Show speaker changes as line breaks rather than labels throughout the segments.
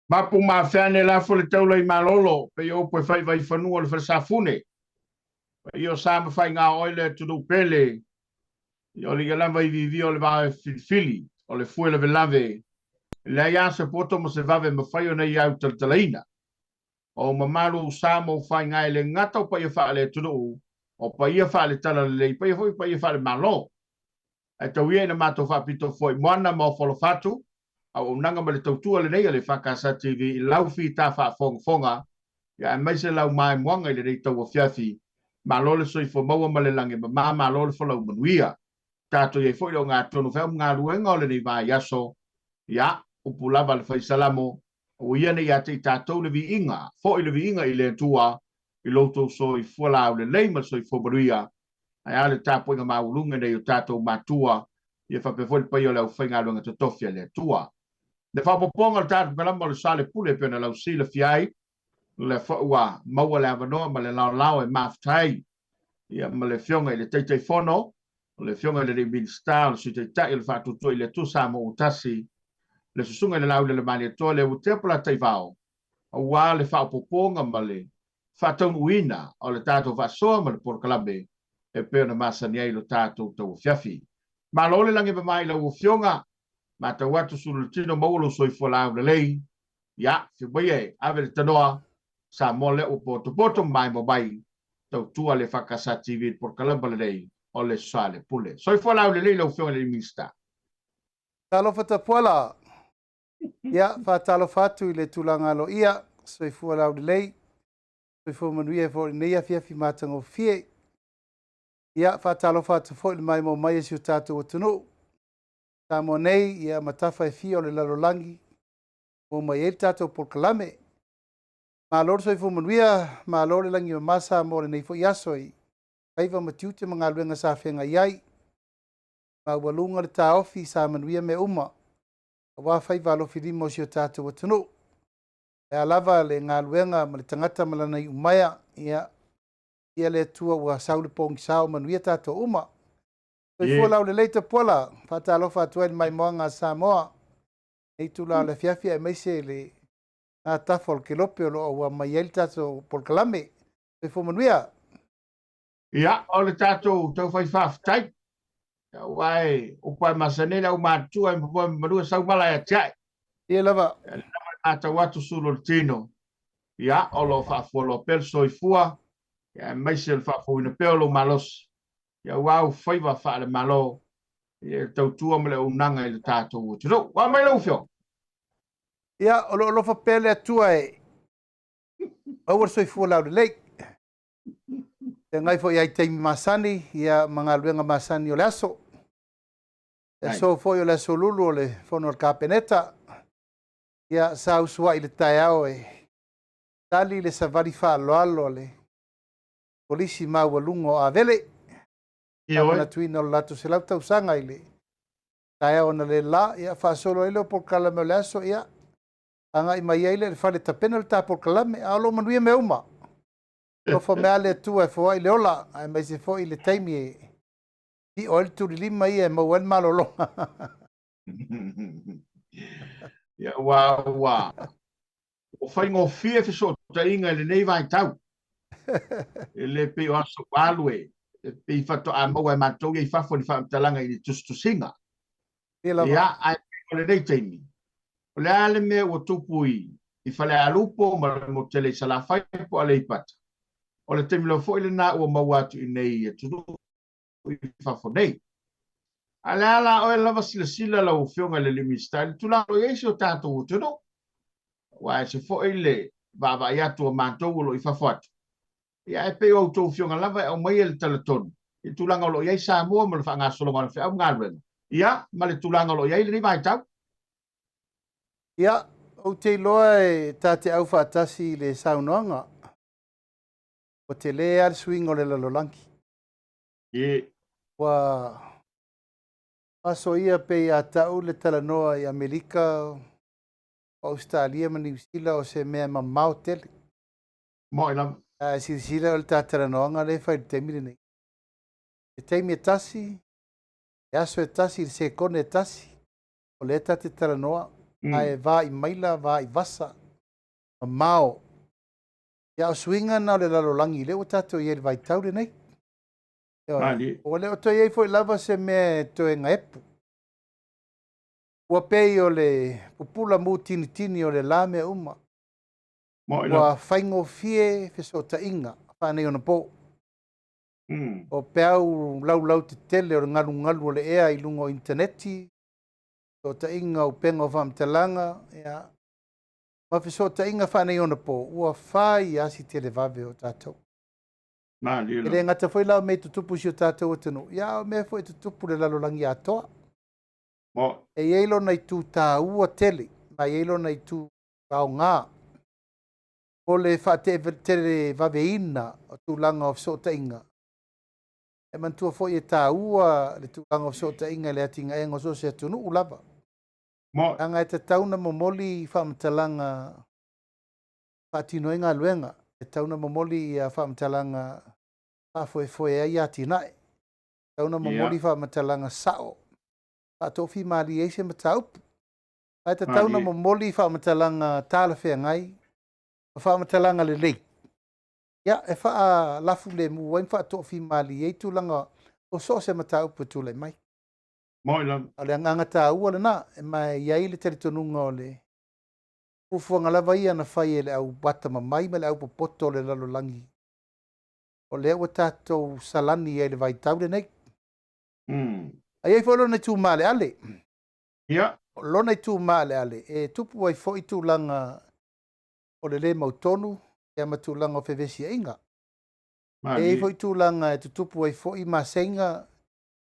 Mapu ma afea ane lafo le taula i malolo, pei o upu e fai vaifanua o le falesafune. Paia o sa ma faiga o oe le atunuu pele, ia o le ia lava i viivia o le vao e filifili, o le fue lavelave, e leai lava se poto ma se vave e mafai ona ia autalatalaina. O ou mamalu, ou sa ma ou faiga e le gata o paia faale-atunuu, o paia faale-talalelei, paia foi o paia faale-Malo. Ae tau ia ina matou faapito foi moana ma ofo alofa atu, auaunaga ma le tautua lenei a le EFKS TV i lau fita faafogafoga, ia aemaise lau maimoaga i lenei tauafiafi. Malo le soifua maua ma le lagi e mama, malo le folau manuia. Tatou i ai foi le ogatotonu feau ma galuega o lenei vaiaso, ia, upu lava a le fai Salamo, Aua ia ne i ia te i tatou le viiga, foi le viiga i le Atua i lo outou soifua laulelei ma le soifua manuia, ae a le tapuaiga maualuga nei o tatou matua, ia faapea foi le paia o le aufaigaluega totofi a le Atua. Le faaopoopoga o le tatou kalama o le Sale Pule e pei ona lausilafia ai, o lea foi ua maua le avanoa ma le laolao e mafuta ai ia ma le Afioga i le Taitaifono, o le Afioga i le Minisita, o le Sui Taitai o le Faatuatua i le Atua Samoa ua tasi, le Susuga i le Laulele Malietoa Leuatea Polataivao, aua le faaopoopoga ma le faataunuuina o le tatou faasoa ma le polokalame e pei ona masani ai lo tatou tauafiafi. Malo le lagi e mama i lau Afioga, matau atu sulu le tino maua lou soifua laulelei, ia, fiu maia e ave le tanoa, Samoa lea ua potopoto ma maimoa mai, tautua le EFKS TV i le polokalame lenei o le Sale Pule. Soifua laulelei lau Afioga i le Minisita.
Talofa Tapuala. Ia, faatalofa atu i le tulaga aloaia, soifua laulelei, soifua manuia foi i lenei afiafi matagofie. Ia, faatalofa atu foi i le maimoa mai a si o tatou atunuu. Samoa nei, ia, ma tafa e fia o le lalolagi, ua mai ai le tatou polokalame. Malo le soifua manuia, malo le lagi e mama Samoa i lenei foi aso i faiva ma tiute ma galuega sa feagai ai. Maualuga le taofi sa manuia mea uma aua faiva alofilima o si o tatou atunuu. O le a lava le galuega ma le tagata ma lana iumaea, ia, ia le Atua ua sau le pogisa o manuia tatou uma. Soifua laulelei Tapuala, faatalofa atu ai i le maimoaga a Samoa, lenei itula o le afiafi aemaise le na tafa o le kelope o lo o ua mai ai le tatou polokalame. Soifua manuia.
Ia, o le tatou taufai faafetai. Aua e upu e masani ai le aumatutua e mapoe ma sau mala e atiae.
Ia lava.
Ia matau atu sulu o le tino. Ia, o lo o faafualoa pea le soifua, ia, aemaise o le faafouina pea o lou malosi. Ia, aua ou faiva faale-Malo, ia, le tautua ma le auaunaga i le tatou atunuu. Ua mai lau Afioga.
Ia, o lo o alofa pea le Atua e maua le soifua laulelei. Feagai foi ai taimi masani, ia, ma galuega masani o le aso. Le aso foi o le aso lulu o le fono a le Kapeneta. Ia, sa usuai i le taeao e tali le savali faaaloalo a le Kolisi Maualuga o Avele. Faamanatuina o le latou 100 tausaga i le taeao analeila, ia, faasolo ai lea o polokalame o le aso, ia, agai mai ai lea i le fale tapena le ta polokalame, a o lo o manuia mea uma. Alofa mai lava le Atua e foai le ola, aemaise foi le taimi e pio ai le tulilima ia e maua ai le malologa.
Ia, ua, ua, ua faigofie fesootaiga i lenei vaitau. E le pei o aso ua alu e pei faatoa maua e matou ia i fafo ni faamatalaga i ni tusitusiga. Ia, ae pei o lenei taimi, o le a le mea ua tupu i Falealupo ma le motu tele i Salafai po o Aleipata, o le taimi lava foi lena ua maua atu i nei i atunuu i fafo nei. A o le a la oe lava silasila lau Afioga i le alii Minisita i le tulaga o lo o i ai si o tatou atunuu, aua e ese foi le vaavaai atu a matou o lo o i fafo atu, ia ae pei o a outou afioga lava e aumaia le tala tonu i le tulaga o lo o i ai Samoa ma le faagasologa o le feau ma galuega, ia ma le tulaga o lo o i ai lenei vaitau.
Ia, ou te iloa e ta te aufaatasi i le saunoaga, ua tele lava le suiga o le lalolagi. Ua aso ia pei a tau le talanoa i Amerika, o Ausetalia ma Niu Sila o se mea mamao tele.
Moi lava.
Ae silasila o le ta talanoaga lea e fai i le taimi lenei. Le taimi e tasi, le aso e tasi, le sekone e tasi, o lea ta te talanoa. Ae vaai maila, vaai vasa, mamao. Ia, o suiga na o le lalolagi lea ua tatou i ai i le vaitau lenei.
Malie.
Ua le o toe i ai foi lava se mea e toe gaepu. Ua pei o le pupula mutinitini o le la mea uma.
Mo'i lava.
Ua faigofie fesootaiga faaneionapo. O peau laulau tetele o le galugalu o le ea i luga o initaneti, fesootaiga o upega o faamatalaga, ia, ma fesootaiga faaneionapo, ua fai lava si televave o tatou.
Malie
E le
lava.
gata foi la o mea e tutupu i si o tatou atunuu, ia, a o mea foi e tutupu i le lalolagi atoa.
Mo'i.
E i ai lona itu taua tele, ma e i ai lona itu aoga. O le faatelevaveina o tulaga o fesootaiga, e manatua foi e taua le tulaga o fesootaiga i le atinaega o so o se atunuu lava.
Mo'i.
Leaga e tatau ona momoli faamatalaga faatino ai galuega, e tatau ona momoli ia faamatalaga faafoefoe ai atinae, e tatau ona momoli faamatalaga sao, faatofimalie ai se mataupu. Ae tatau ona
Malie.
momoli faamatalaga talafeagai ma faamatalaga lelei, ia, e faalafulemu ai ma faatofimalie ai tulaga o so o se mataupu e tulai mai.
Mo'i lava.
O le agaga taua lena, e ma e i ai le talitonuga o le fuafuaga lava ia na fai e le au atamamai ma le aupopoto o le lalolagi, o lea ua tatou salani ai i le vaitau lenei. A i ai foi lona itu maaleale. O lona itu maaleale, e tupu ai foi tulaga o le lē mautonu, ia ma tulaga o fevesiaiga. E i ai
Malie.
foi tulaga e tutupu ai foi maseiga,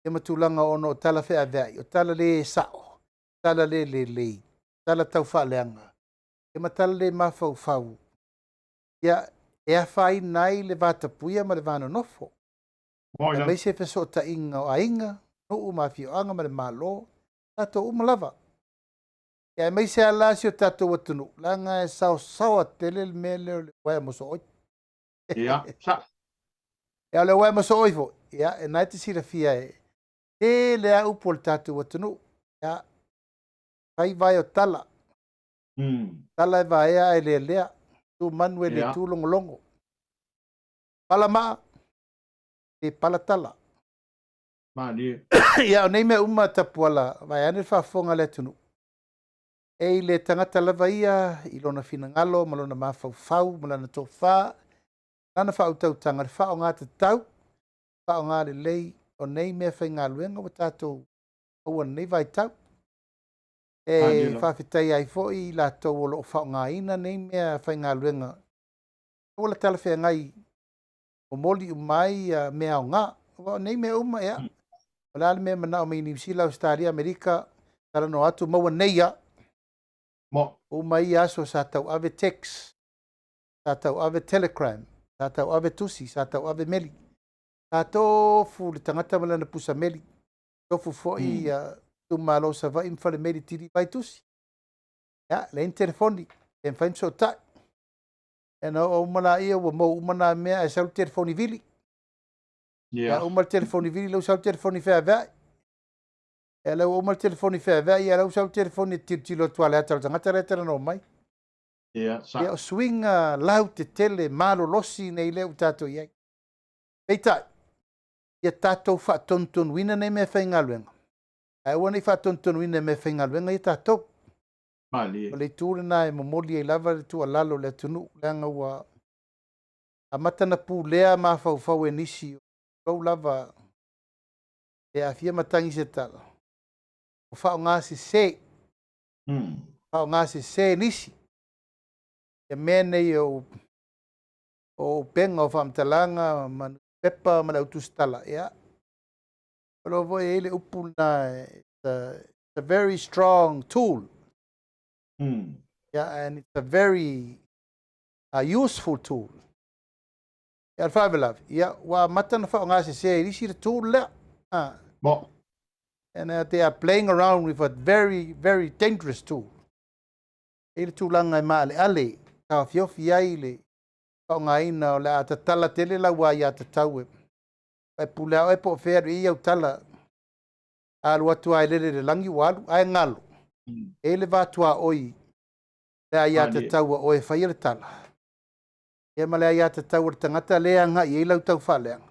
ia ma tulaga ona o tala feaveai, o tala le sao, tala le lelei, tala taufaaleaga, ia ma tala le mafaufau, ia, e afaina ai le vatapuia ma le vanonofo.
Mo'i lava.
Aemaise fesootaiga o aiga, nuu ma afioaga ma le Malo, tatou uma lava. Ia, aemaise lava la si o tatou atunuu, leaga e saosaoa tele le mea lea o le uaea mosooi.
Ia, sa.
Ia, o le uaea mosooi foi, ia, e na e te silafia e tele lava upu o le tatou atunuu. Ia, fai vae o tala. Tala e vaea ae lealea. Tu manu e le tu logologo. Pala maa, le pala tala.
Malie.
Ia, o nei mea uma Tapuala, vaeane le faafofoga a le atunuu. E i le tagata lava ia i lona finagalo ma lona mafaufau ma lana tofa, lana faautautaga, le faaaoga tatau, faaaoga lelei o nei mea faigaluega ua tatou maua i lenei vaitau. E
Malie lava.
faafetai ai foi i latou o lo o faaaogaina nei mea faigaluega. Ua la talafeagai momoli uma ai mea aoga. Aua o nei mea uma, ia, o le a le mea e manao mai Niu Sila, Ausetalia, Amerika, talanoa atu, maua nei lava.
Mo'i.
Uma ia aso sa tauave text, sa tauave telegram, sa tauave tusi, sa tauave meli. Sa tofu le tagata ma lana pusa meli. Tofu foi itumalo o Savaii ma fale meli tili vai tusi. Ia, leai ni telefoni, le mafai ona fesootai. Ia na oo uma laia ua mou uma nā mea ae sau le telefoni vili. Ia, uma le telefoni vili, lea ua sau le telefoni feaveai. Ia, lea ua uma le telefoni feaveai, ia lea ua sau le telefoni e tilotilo atu lava i le ata o le tagata lea e talanoa mai.
Ia, sa.
Ia, o suiga lautetele malolosi nei lea ua tatou i ai. Peitai, ia tatou faatonutonuina nei mea faigaluega, ae aua ne i faatonutonuina e mea faigaluega ia tatou.
Malie.
O le itu lena e momoli ai lava le tuualalo i le atunuu, leaga ua amata na pulea mafaufau e nisi, lou lava e aafia matagi se tala, o faaaoga sese, faaaoga sese nisi. Ia mea nei o upega o faamatalaga ma pepa ma le autusitala, ia, o lo o foi e i ai le upu lena, it's a very strong tool. Yeah, and it's a very useful tool. Ia, o le faalavelave, ia, ua amata na faaaoga sese e nisi le tool lea. Ah.
Mo'i.
And they are playing around with a very, very dangerous tool. E i le tulaga e maaleale, taofiofi ai le faaaogaina o le a tatala tele lau aia tatau e. E pule ao e po o fea alu i ai au tala. A alu atu lava e lele i le lagi ua alu, ae galo. E i ai le va tuaoi le aiatatau a oe e faia le tala, ia ma le aiatatau a le tagata lea e agai i ai lau taufaaleaga,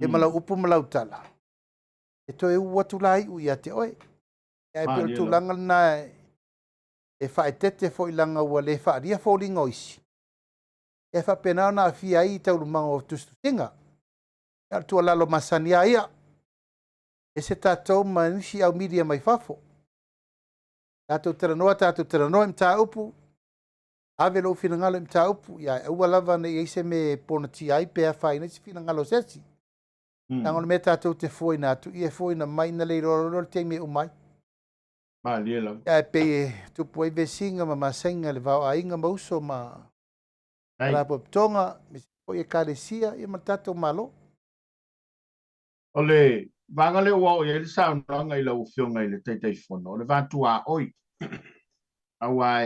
ia ma lau upu ma lau tala, e toe uu atu la iu ia te oe. Ae pei o le tulaga lena e faaeteete foi leaga ua le faaalia foliga o isi, e faapena ona aafia ai taualumaga o tusitusiga. A o le tuualalo masani lava ia, e ese tatou ma nisi au media mai fafo. Tatou talanoa, tatou talanoa i mataupu, ave lou finagalo i mataupu, ia aua lava ne i i ai se mea e ponatia ai pe afaina ai se finagalo o se isi. Leaga o le mea tatou te fuaina atu, ia e fuaina mai na le iloa loa le taimi e uma ai.
Malie lava.
Ae pei e tupu ai vesiga ma masaiga i le va o aiga ma uso ma faalapotopotoga, aemaise foi ekalesia ia ma le tatou Malo.
O le vaega lea ua oo i ai le saunoaga i lau Afioga i le Taitaifono, o le va tuaoi, aua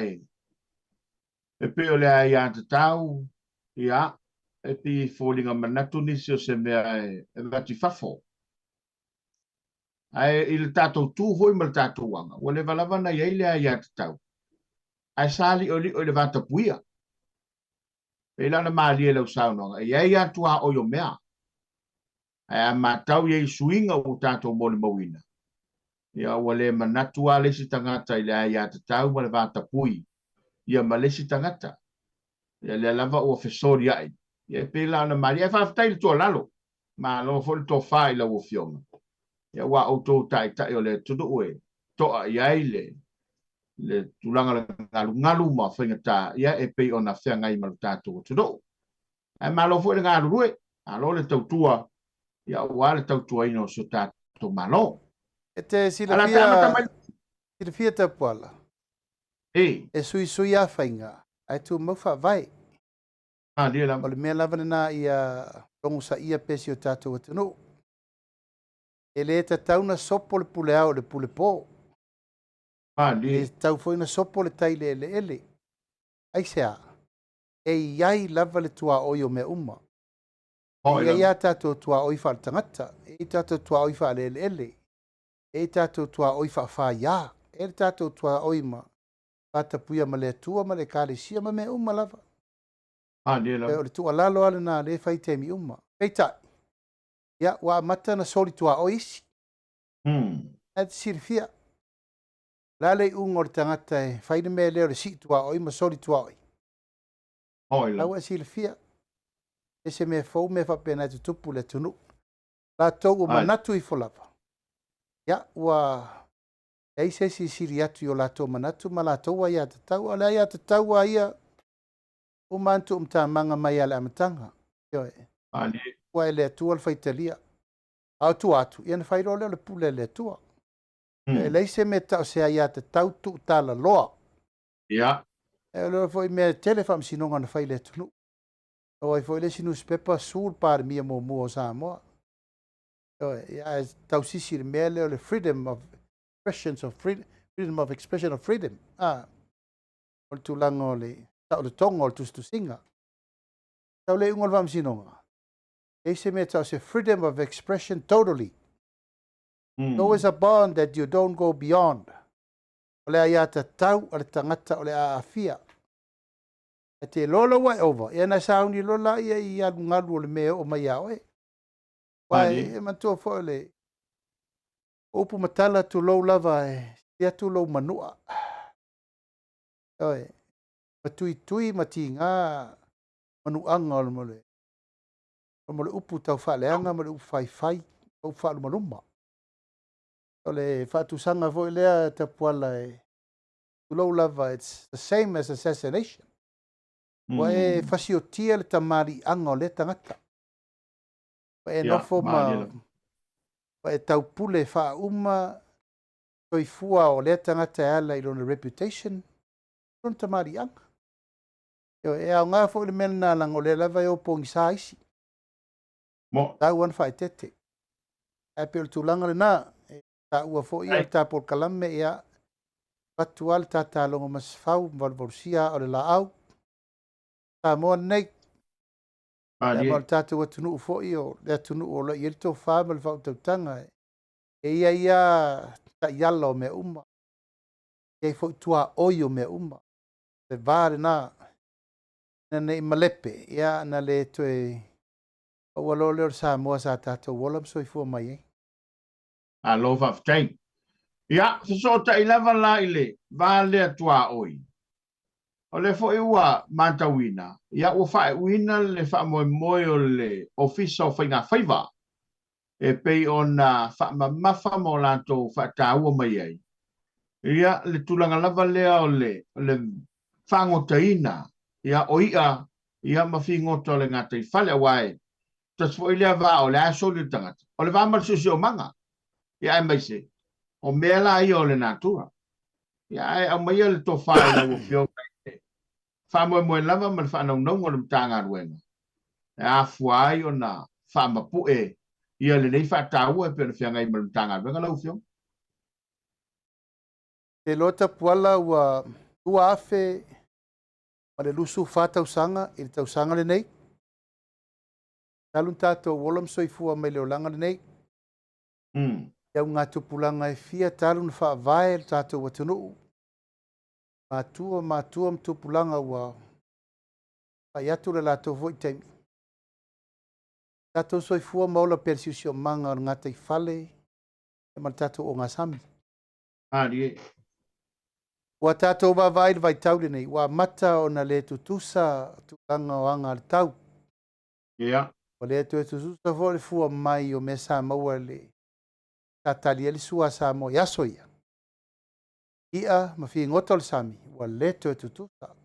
e pei o le aiatatau, ia, e pei e foliga manatu nisi o se mea e avatu i fafo. Ae i le tatou tu foi ma le tatou aga, ua leva lava ona i ai le aiatatau, ae sa li'oli'o i le vatapuia. Pei la ona malie i lau saunoaga, e i ai lava tuaoi o mea. Ae a matau i ai i suiga ua tatou molimauina, ia ua le manatu lava le isi tagata i le aiatatau ma le vatapui ia ma le isi tagata. Ia lea lava ua fesolia'i, ia e pei la ona malie. Ae faafetai i le tuualalo, malo foi le tofa i lau Afioga, ia aua o outou o taitai o le atunuu e to'a i ai le le tulaga o le galugalu ma faigata ia e pei ona feagai ma lo tatou atunuu. Ae malo foi le galulue, malo le tautua ia aua le tautuaina o si o tatou Malo.
E te silafia, silafia Tapuala,
e,
e suisui lava faiga, ae tumau faavae.
Malie lava.
O le mea lava lena ia logosaia pea si o tatou atunuu. E le tatau ona sopo le pule ao i le pule po.
Malie.
E le tatau foi ona sopo le tai i le eleele. Aisea? E i ai lava le tuaoi o mea uma. E i ai a tatou tuaoi faaletagata, e i ai tatou tuaoi faaleeleele, e i ai tatou tuaoi faafaia, e i ai le tatou tuaoi ma vatapuia ma le Atua ma le Ekalesia ma mea uma lava.
Malie lava.
O le tuualalo lava lena o lea e fai i taimi uma. Peitai, ia, ua amata ona soli tuaoi isi. Ae te silafia, o le a le iuga o le tagata e fai le mea lea o le sii tuaoi ma soli tuaoi?
Oi
La ua e silafia, e se mea fou mea faapena e tutupu i le atunuu. Latou ua manatu ifo lava, ia, ua leai se isi e sili atu i o latou manatu ma latou aiatatau. A o le aiatatau lava ia, uma lava ona tuumatamaga mai lava i le amataga. Ioe. Ua e le Atua le faitalia. A o tua atu, ia ona fai loa lea o le pule a le Atua. E leai se mea e tau o se aiatatau tuutalaloa. E o le foi mea e tele faamasinoga na fai i le atunuu. O ai foi le isi nusipepa su le Palemia muamua o Samoa. Ioe, ia, ae tausisi i le mea lea o le freedom of expression of freedom, freedom of expression of freedom. Ah, o le tulaga o le taolotoga o le tusitusiga. Tau le iuga o le faamasinoga, e leai se mea e tau o se freedom of expression totally. Always a bond that you don't go beyond. O le aiatatau a le tagata o le a aafia. E te iloa lou ua e ova, ia na sauni loa laia i alugalu o le mea e oo mai ia oe. Aua e manatua foi o le upu ma tala tulou lava e sili atu lou manua. Ioe, ma tuitui ma tiga manuaga o le o le upu tau faaleaga ma le upu faifai, ma upu faalumaluma. O le faatusaga foi lea Tapuala e tulou lava, it's the same as assassination. Ua e fasiotia le tamaliiaga o lea tagata. Ua e nofo ma ua e taupule faauma soifua o lea tagata e ala i lona reputation, lona tamaliiaga. E aoga foi le mea lena leaga o lea lava e o pogisa isi. Tau lava ona faaeteete. Ae pei o le tulaga lena, e taua foi o le ta polokalame, ia, avatu lava le tatalogo masefau ma valuvalusia aa o le laau. Samoa lenei. Ia, ma o le tatou atunuu foi, o le atunuu o lo o i ai le tofa ma le faautautaga. E i ai lava taiala o mea uma. I ai foi tuaoi o mea uma. Le va lena ina ne i malepe, ia na le toe paua loa lea o le Samoa sa tatou ola ma soifua mai ai.
Malo faafetai. Ia, fesootai lava la i le va lea tuaoi. O lea foi ua matauina, ia ua faaiuina le faamoemoe o le Ofisa o Faigafaiva e pei ona faamamafa ma o latou faataua mai ai, ia le tulaga lava lea o le fagotaina ia o i'a ia ma figota o le gataifale, aua e tasi foi lea va o le a soli le tagata, o le va ma le siosiomaga, ia aemaise o mea la ia o le natura. Ia ae aumaia le tofa i lau Afioga i le faamoemoe lava ma le faanaunauga o le Matagaluega e afua ai ona faamapue ia lenei faataua e pei ona feagai ma le Matagaluega lau Afioga.
Te iloa Tapuala ua 2024 tausaga i le tausaga lenei. Talu ona tatou ola ma soifua mai le olaga lenei. I augatupulaga e fia talu ona faavae le tatou atunuu. Matua, matua ma tupulaga ua fai atu le latou foi taimi. Tatou soifua ma ola pea i le siosiomaga o le gataifale ma le tatou ogasami.
Malie.
Ua tatou vaavaai i le vaitau lenei, ua amata ona le tutusa tulaga o aga a le tau. Ua le toe tutusa foi le fua mai o mea sa maua i le sa tali ai le sua a Samoa i aso ia. I'a ma figota o le sami, ua le toe tutusa.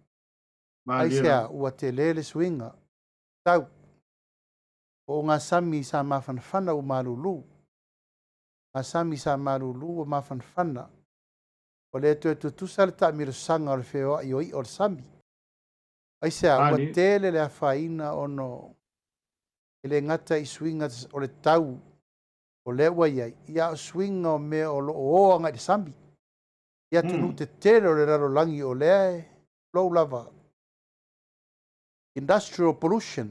Aisea, ua tele le suiga tau. O ogasami sa mafanafana ua malulu. Ogasami sa malulu ua mafanafana. Ua le toe tutusa le taamilosaga o le feoai o i'a o le sami. Aisea, ua tele le afaina ona e le gata i suiga o le tau o lea ua i ai, ia a o suiga o mea o lo o o agai i le sami. I atunuu tetele o le lalolagi o lea e lou lava industrial pollution.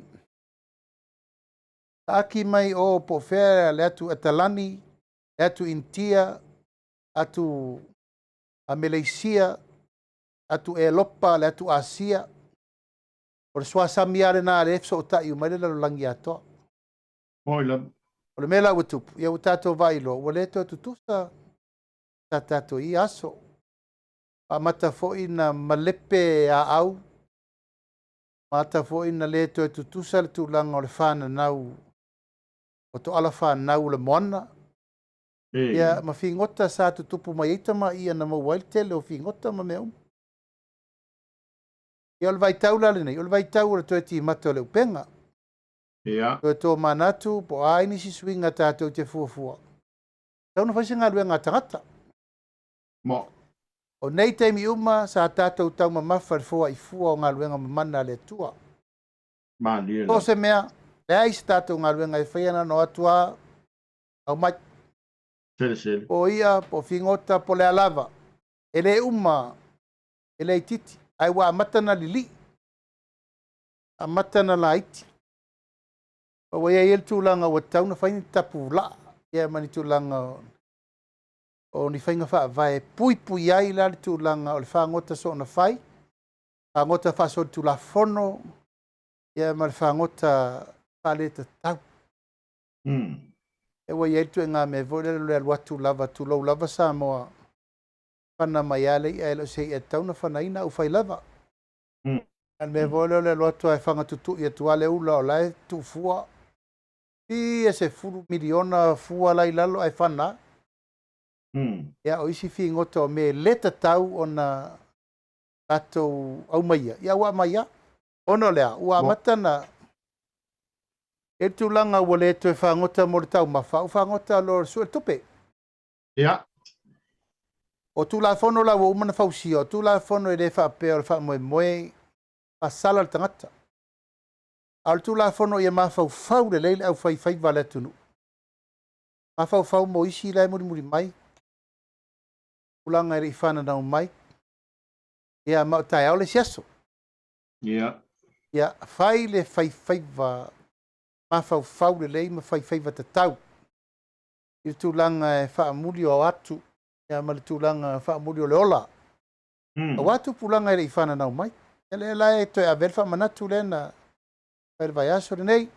Taaki mai o po o fea le atu Atalani, le atu Initia, atu Meleisia, atu Elopa, le atu Asia. O le suasami lava lena lea e fesootai uma ai le lalolagi atoa.
Moi lava.
O le mea la ua tupu, ia ua tatou vaai loa, ua le toe tutusa sa tatou i ia aso. Ua amata foi ona malepe aau, ua amata foi ona le toe tutusa le tulaga o le fananau, o toala fanau o le moana. Ia, ma figota sa tutupu mai ai tamaia na maua ai le tele o figota ma mea uma. Ia, o le vaitau la lenei, o le vaitau o le toe timata o le upega. Toe tomanatu po o a ai nisi suiga tatou te fuafua. Tatau ona fai se galuega a tagata.
Mo.
O nei taimi uma sa tatou taumamafa i le foai fua o galuega mamana a le Atua.
Malie
So
lava.
se mea, leai se tatou galuega e faia na ona o atu lava aumai.
Selesele.
Po o i'a, po o figota, po o le a lava. E le uma, e le itiiti, ae ua amata ona lilii, amata ona laiti. Ma ua i ai le tulaga ua tatau ona fai ni tapulaa ia ma ni tulaga o ni faiga faavae e puipui ai la le tulaga o le fagota soona fai, fagota faasolitulafono, ia ma le fagota faaletatau. E ua i ai le ituaiga mea foi lele o le alu atu lava, tulou lava Samoa, fana mai lava le i'a e le o se i'a e tatau ona fanaina, a ua fai lava. A o le mea foi lea o le alu atu lava e fagatutui atu lava le ula o la e tuufua, fia sefulu miliona fua la e i lalo ae fana lava. Ia, o isi figota o mea e le tatau ona latou aumaia, ia ua aumai lava. Ona o le a? Ua amata ona i ai le tulaga ua le toe fagota mo le taumafa, a ua fagota loa i le sue o le tupe. O Tulafono la ua uma ona fausia, o Tulafono e le faapea o le faamoemoe faasala le tagata. A o le Tulafono ia mafaufau lelei le aufaifaiva a le atunuu. Mafaufau mo isi la e mulimuli mai, tulaga e le i fananau mai, ia ma o taeao le isi aso. Ia fai le faifaiva mafaufau lelei ma faifaiva tatau i le tulaga e faamuli o atu ia ma le tulaga faamuli o le ola. Aua tupulaga e le i fananau mai. Ia lea la e toe ave ai le faamanatu lea na fai i le vaiaso lenei.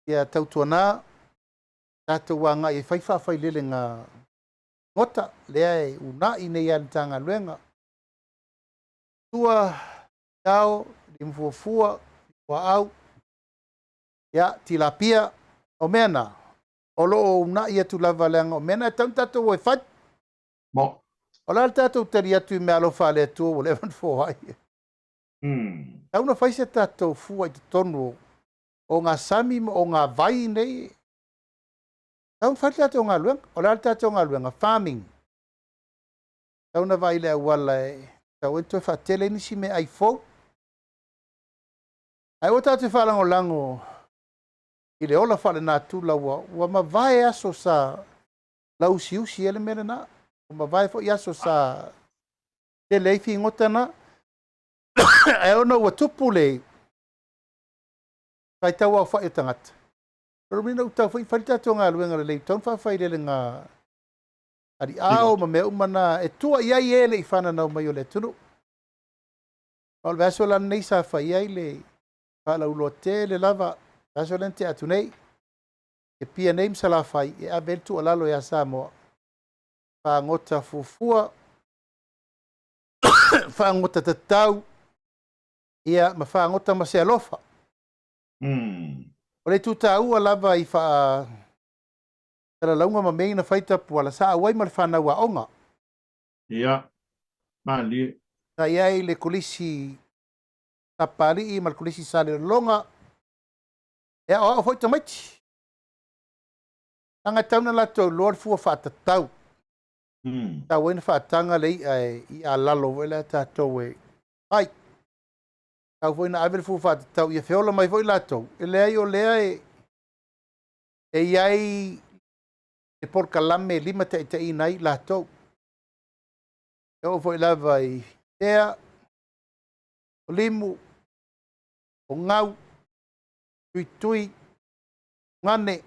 Ia tautuana tatou agai e fai faafailelega gota lea e uunai nei e le Matagaluega. Tua, tao, limufuafua, limuaau, ia, tilapia, o mea na, o lo o uunai atu lava leaga o mea na e tatau ona tatou o e fai.
Mo.
O le a le tatou tali atu i meaalofa a le Atua ua leva ona foai? Tatau ona fai se tatou fua i totonu o ogasami ma ogavai nei. Tatau ona fai le tatou galuega. O le a le tatou galuega? Farming. Tatau ona vaai i le auala e tatau ai ona toe faatele nisi meaai fou. Ae aua tatou te faalagolago i le ola faalenatura ua mavae aso sa lauusiusi ai le mea lena. Ua mavae foi aso sa tele ai figota na. Ae ona ua tupu le faitau aofai o tagata, o le uiga ua tatau foi ona fai le tatou galuega lelei, ua tatau ona faafailelega aliao ma mea uma na e tua i ai e le i fananau mai o le atunuu. O le vaiaso la lenei sa fai ai le faalauiloa tele lava, vaiaso lea na tea atu nei, e Apia nei ma Salafai e ave ai le tuualalo ia Samoa, fagota fuafua, fagota tatau, ia ma fagota ma se alofa. O le itu taua lava i faasalalauga ma mea ia na fai Tapuala, sa auai ma le fanau aoga.
Ia, malie.
Sa i ai le Kolisi Sapalii ma le Kolisi Salelologa, e aoao foi tamaiti. Leaga e tatau ona latou iloa le fua faatatau. Tatau ai ona faataga le i'a e i'a lalo foi lea tatou e ai. Tatau foi ona ave le fua faatatau ia feola mai foi latou. E leai o lea e i ai le polokalame e limataitaiina ai latou. E oo foi lava i tea, o limu, o gau, tuitui, gane.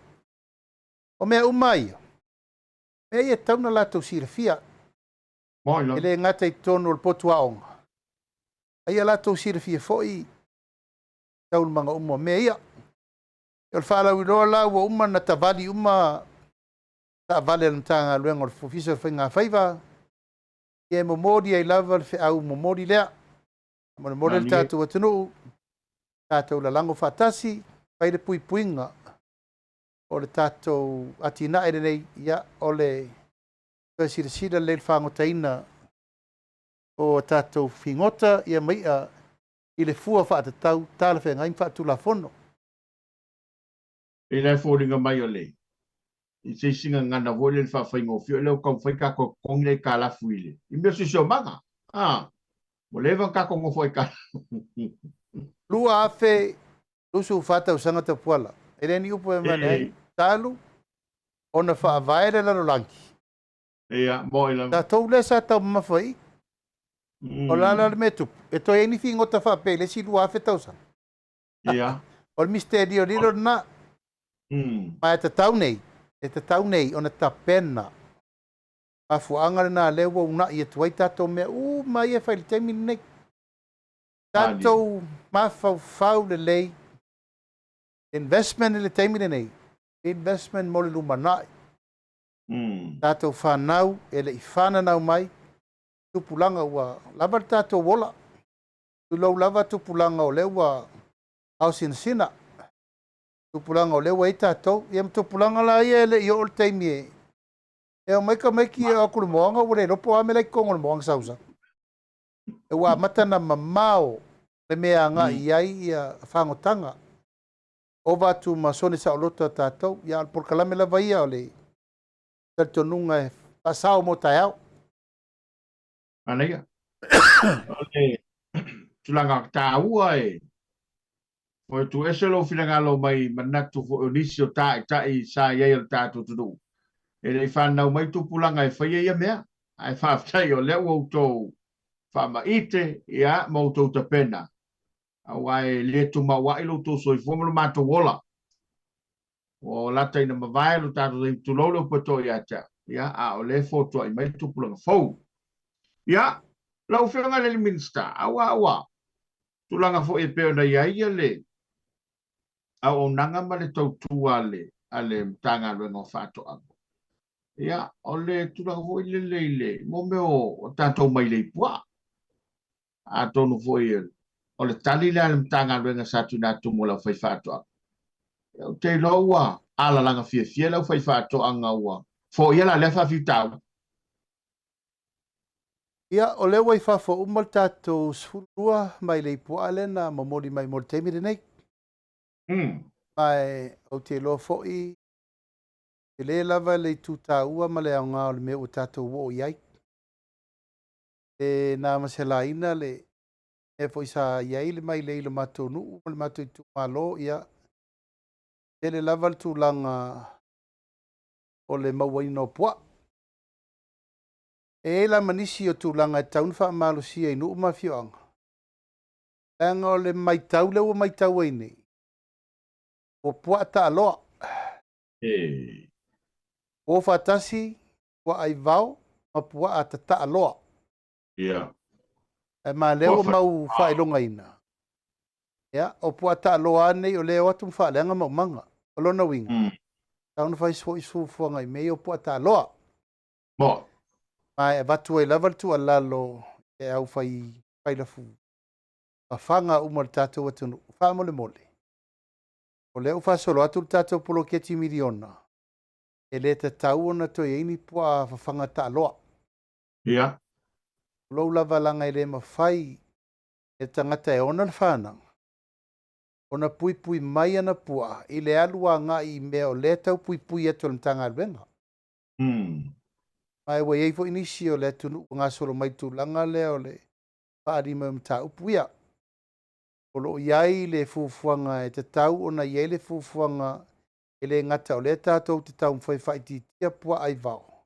O mea uma ia, mea ia e tatau ona latou silafia. E le gata i totonu o le potu aoga, a ia latou silafia foi taualumaga uma o mea ia. O le faalauiloa la ua uma ona tavali uma taavale a le Matagaluega o le Ofisa o Faiga Faiva, ia e momoli ai lava le feau momoli lea. Molemole le tatou atunuu, tatou lalago faatasi, fai le puipuiga o le tatou atinae lenei, ia o le toe silasila lelei i le fagotaina o tatou figota ia ma i'a i le fua faatatau talafeagai ma faatulafono.
E le foliga mai o le i se isi gagana foi lele faafaigofie o lea ua taumafai tatou e totogi le aitalafu i le i mea o siosiomaga. Ua leva ona tatou nofo aitalafu.
2024 tausaga Tapuala. E le ni upu e avane ai. Talu ona faavae le lalolagi.
Ia, moi lava.
Tatou lea sa taumamafa i i. O le a la le mea e tupu? E toe i ai ni figota faapea i le isi 2000 tausaga.
Ia.
O le misitelio lilo lena. Ma e tatau nei, e tatau nei ona tapena. Mafuaaga lena lea ua uunai atu ai tatou mea uma ia e fai i le taimi lenei. Tatou mafaufau lelei, investment i le taimi lenei, investment mo le lumanai. Tatou fanau e le i fananau mai, tupulaga ua lava le tatou ola. Tulou lava tupulaga o lea ua aosinasina, tupulaga o lea ua i ai tatou. Ia ma tupulaga la ia e le i oo le taimi e omai tamaiti e o atu i le moana ua le iloa po o a mea la e i totonu o le moana sausau. E ua amata ona mamao le mea e agai i ai ia fagotaga. Ova atu ma sone saoloto a tatou. Ia, o le polokalame lava ia o le talitonuga e faasao mo taeao.
Manaia. O le tulaga taua e ua tuuese lou finagalo mai manatu foi o nisi o taitai sa i ai o le tatou atunuu. E le i fanau mai tupulaga e faia ia mea. Ae faafetai o lea ua outou faamaite ia, ma outou tapena. Aua e le tumauai lo outou soifua ma lo matou ola. Ua lata ina mavae lo tatou taimi, tulou le upu e to ia te au. Ia, a o lea e fotuai mai tupulaga fou. Ia, Lau Afioga i le Minisita, aua ua tulaga foi e pei ona i ai le auaunaga ma le tautua a le Matagaluega o Faatoaga. Ia, o le tulaga foi lele i le mo mea o tatou mailei puaa. Atonu foi o le tali lea a le Matagaluega sa tuuina atu mo le aufaifaatoaga. Ou te iloa ua alalaga fiafia le aufaifaatoaga ua foia la lea faafitauli.
Ia, o lea ua i fafo uma le tatou 12 mailei puaa lea na momoli mai mo le taimi lenei. Ma ou te iloa foi, tele lava le itu taua ma le aoga o le mea ua tatou oo i ai. E na ma se laina le mea foi sa i ai le mailei i le matou nuu ma le matou itumalo, ia, tele lava le tulaga o le mauaina o puaa. E i ai la ma nisi o tulaga e tatau ona faamalosia i nuu ma afioaga, leaga o le matau lea ua matau ai nei, o puaa taaloa. O faatasi puaa aivao ma puaa tataaloa. Ae ma lea ua mau faailogaina, ia, o puaa taaloa nei o lea e o atu ma faaleaga maumaga. O lona uiga, tatau ona fai foi se fuafuaga i mea ia o puaa taaloa. Ma e avatu ai lava le tuualalo e au fai failafu fafaga uma o le tatou atunuu, faamolemole, o lea ua faasolo atu le tatou poloketi miliona, e le tatau ona toe i ai ni puaa fafaga taaloa. O lou lava laga e le mafai e tagata e ona le fananga ona puipui mai ana puaa i le alu agai i mea o lea tau puipui atu e le Matagaluega. Ma ua i ai foi nisi o le atunuu ua gasolo mai tulaga lea o le faaali mai o mataupu ia. O lo o i ai le fuafuaga e tatau ona i ai le fuafuaga e le gata o lea tatou te taumafai e faaitiitia puaa aivao,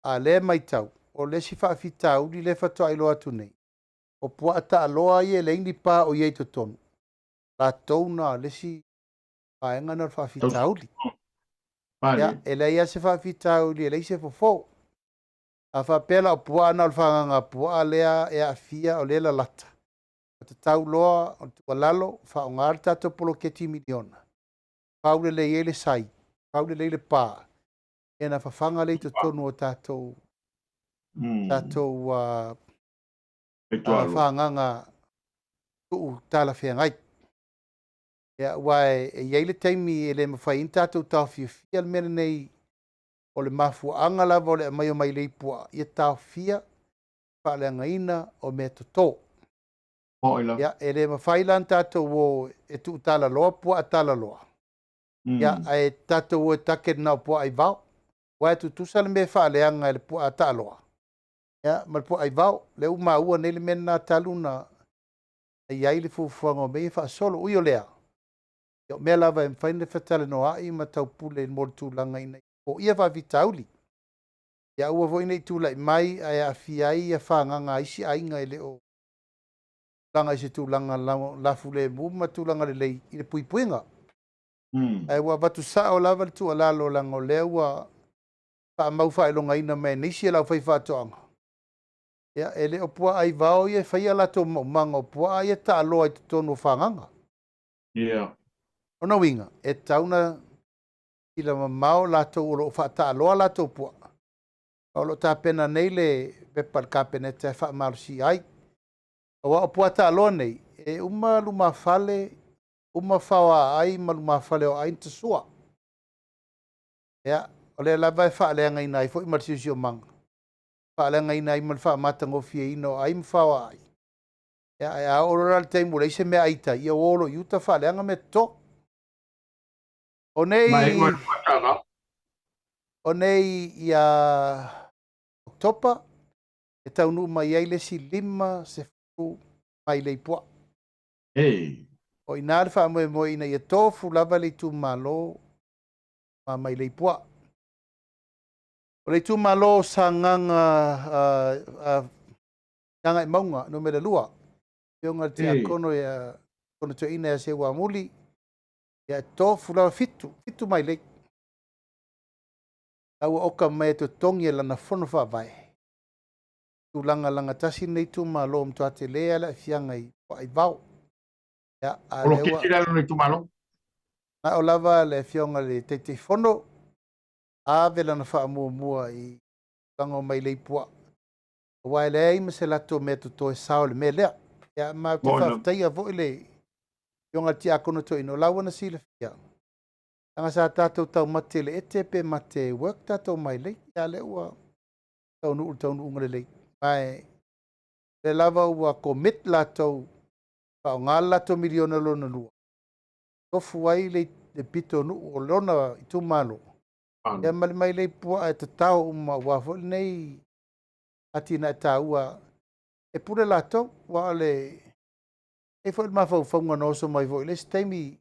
a lea e matau, o le isi faafitauli lea faatoa iloa atu nei, o puaa taaloa ia e leai ni pa o i ai i totonu, latou na le isi vaega na o le faafitauli. Ia, e leai lava se faafitauli, e leai se fofo. A faapea la o puaa na o le fagaga puaa lea e aafia o lea e lalata, ua tatau loa o le tuualalo, faaaoga le tatou poloketi miliona, fau lelei ai le sai, fau lelei le pa, ia ona fafaga lea i totonu o tatou fagaga tuu talafeagai. Ia, aua e i ai le taimi e le mafai ai ona tatou taofiofia le mea lenei, o le mafuaaga lava o le aumai o mailei puaa, ia taofia faaleagaina o mea toto. Ia, e le mafai la ona tatou o e tuutalaloa puaa talaloa, ia, ae tatou o e take na o puaa aivao. Aua e tutusa le mea e faaleaga e le puaa taaloa, ia, ma le puaa aivao. Lea ua maua nei le mea lena talu ona i ai le fuafuaga o mea ia faasolo. Ui o lea, o mea lava e mafai ona fetalanoai ma taupule mo le tulaga ina ia foia faafitauli. Ia aua foi ne i tulai mai ae aafia ai ia fagaga a isi aiga e le o tulaga i se tulaga lafulemu ma tulaga lelei i le puipuiga. Ae ua avatu sao lava le tuualalo, leaga o lea ua faamau faailogaina mai e nisi e le aufaifaatoaga. Ia, e le o puaa aivao ia e faia latou maumaga, o puaa ia e taaloa i totonu o fagaga. O uiga, e tatau ona sila mamao latou o lo o faataaloa latou puaa. O lo o tapena nei le pepa a le Kapeneta e faamalosia ai. Aua o puaa taaloa nei, e uma lumafale, uma faoaai ma lumafale o aai na tasua. Ia, o lea lava e faaleagaina ai foi ma le siosiomaga, faaleagaina ai ma le faamatagofieina o ai ma faoaai. Ia, ae a oo loa la i le taimi ua leai se mea ai tai, ia ua o loa i uta faaleaga mea toto. O nei, o nei ia Oketopa, e taunuu mai ai le isi 50 mailei puaa. O i ina le faamoemoe ina ia tofu lava le itumalo ma mailei puaa. O le itumalo o Sagaga Gagaemauga Nu.2, afioga i le Tiakono ia Kono Toeaina ia Seuamuli, ia e tofu lava 7 mailei. A ua oka mai e totogi e lana fono faavae. tulaga lagatasi lenei itumalo ua matua tele lava le aafiaga i puaa aivao. Ia, a o lea ua...
Poloketi le alu o le itumalo.
Na o lava le Afioga i le Taitaifono ave lana faamuamua i tulaga o mailei puaa, aua e leai ma se latou mea totoe sao i le mea lea. Ia, ma ou te faafetaia foi le Afioga i le Tiakono Toeaina, o la ua na silafia, leaga sa tatou taumate i le ete pe mate work tatou mailei, a o lea ua taunuu i le taunuuga lelei. Ma o lea lava ua commit latou e faaaoga le latou miliona lona lua, tofu ai le pitonuu o lona itumalo, ia ma le mailei puaa e tatao uma aua foi lenei atinae taua. E pule latou, aua o le e i ai foi le mafaufauga na oso mai foi i le isi taimi,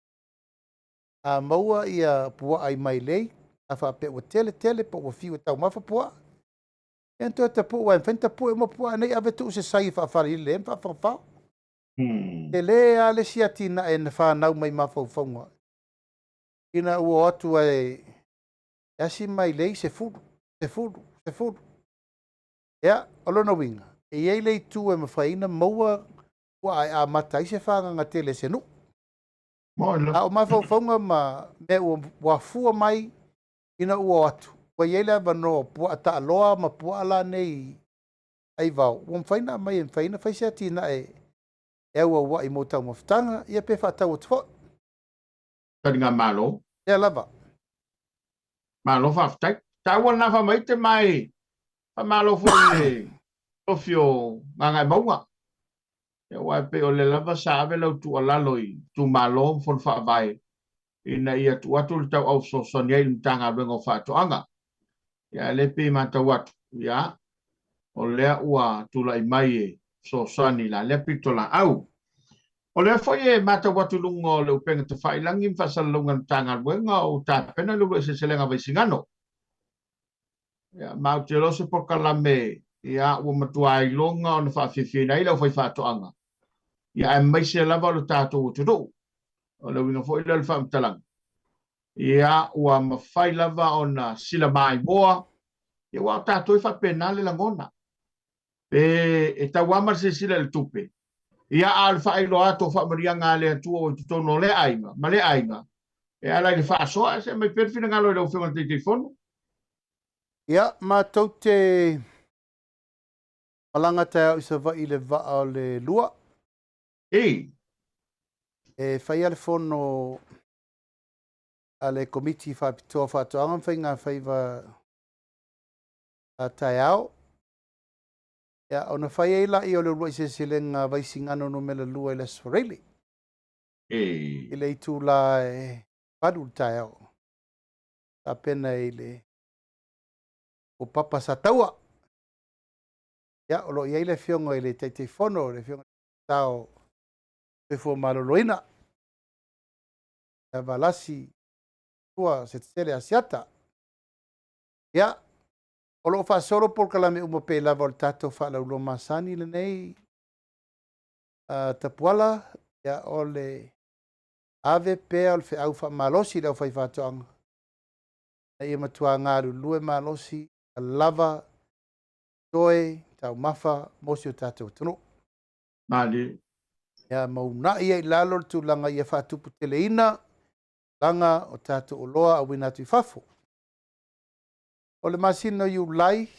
a maua ia puaa i mailei, a faapea ua tele tele pe ua fiu e taumafa puaa, ia ona toe tapue, aua e mafai ona tapue uma puaa nei, ave tuu i se sai e faafalelele ai ma faafagafao. Tele lava le isi atinae na fanau mai mafaufauga, ina ua o atu e asi mailei 10, 10, 10. Ia, o lona uiga, e i ai le itu e mafai ai ona maua puaa e amata ai se fagaga tele a se nuu. A o mafaufauga ma mea ua afua mai ina ua o atu, ua i ai le avanoa o puaa taaloa ma puaa la nei aivao, ua mafai ona aumai e mafai ai ona fai se atinae e auauai mo taumafataga, ia pe faatau atu foi.
Taligamalo.
Lea lava.
Malo faafetai. Taua lena faamaite ma e faamalo foi i le tofi o Gagaemauga. Aua e pei o lea lava sa ave lau tuualalo i itumalo ma fono faavae ina ia tuu atu le tauau fesoasoani ai i le Matagaluega o Faatoaga. Ia, a o lea e pei e matau atu, ia, o lea ua tulai mai e fesoasoani i la lea pitolaau. O lea foi e matau atu i luga o le upega tafailagi ma faasalalauga a le Matagaluega o tapena le uluai seleselega a Vaisigano. Ia, ma ou te iloa se polokalame ia, ua matua iloga ona faafiafiaina ai le aufaifaatoaga, ia, aemaise lava o le tatou atunuu. O le uiga foi lea o le faamatalaga, ia, ua mafai lava ona silamaimoa, ia, aua o tatou e faapena le lagona. Pe e tauama le silasila i le tupe, ia, a o le faailoa atu o faamanuiaga a le Atua ua i totonu o lea aiga ma lea aiga, e ala i le faasoa, se aumai pea le finagalo i lau Afioga i le Taitaifono.
Ia, matou te malaga taeao i Savaii i le vaa o le 2.
Ei.
E faia le fono a le Komiti Faapitoa o Faatoaga ma Faigafaiva a taeao. Ia, ona fai ai laia o le uluai seleselega Vaisigano numera 2 i le Aso Faraile.
Ei.
I le itula e 8 i le taeao. Tapena i le o Papa Sataua. Ia, o lo o i ai le Afioga i le Taitaifono, le Afioga i le Minisita o Soifua Maloloina, ia Valasi Tua Setesele Asiata. Ia, o lo o faasolo polokalame uma pei lava o le tatou faalauiloa masani lenei Tapuala, ia, o le ave pea o le feau faamalosi i le aufaifaatoaga, ina ia matua galulue malosi, lava toe taumafa mo si o tatou atunuu.
Malie.
Ia, ma uunai ai i lalo le tulaga ia faatuputeleina tulaga o tatou oloa auina atu i fafo. O le masina o Iulai,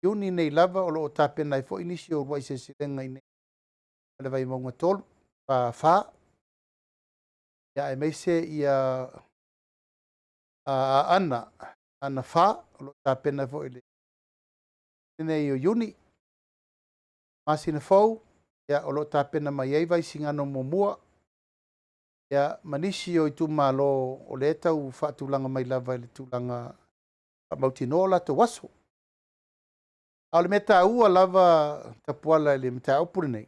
Iuni nei lava, o lo o tapena ai foi nisi o uluai seleselega i inei i le Vaimauga 3, 4, ia, aemaise ia Aana, Aana 4, o lo o tapena foi i le nei o Iuni. Masina fou, ia, o lo o tapena mai ai Vaisigano muamua, ia, ma nisi o itumalo o lea e tau faatulaga mai lava i le tulaga faamautinoa o latou aso. A o le mea taua lava Tapuala i le mataupu lenei,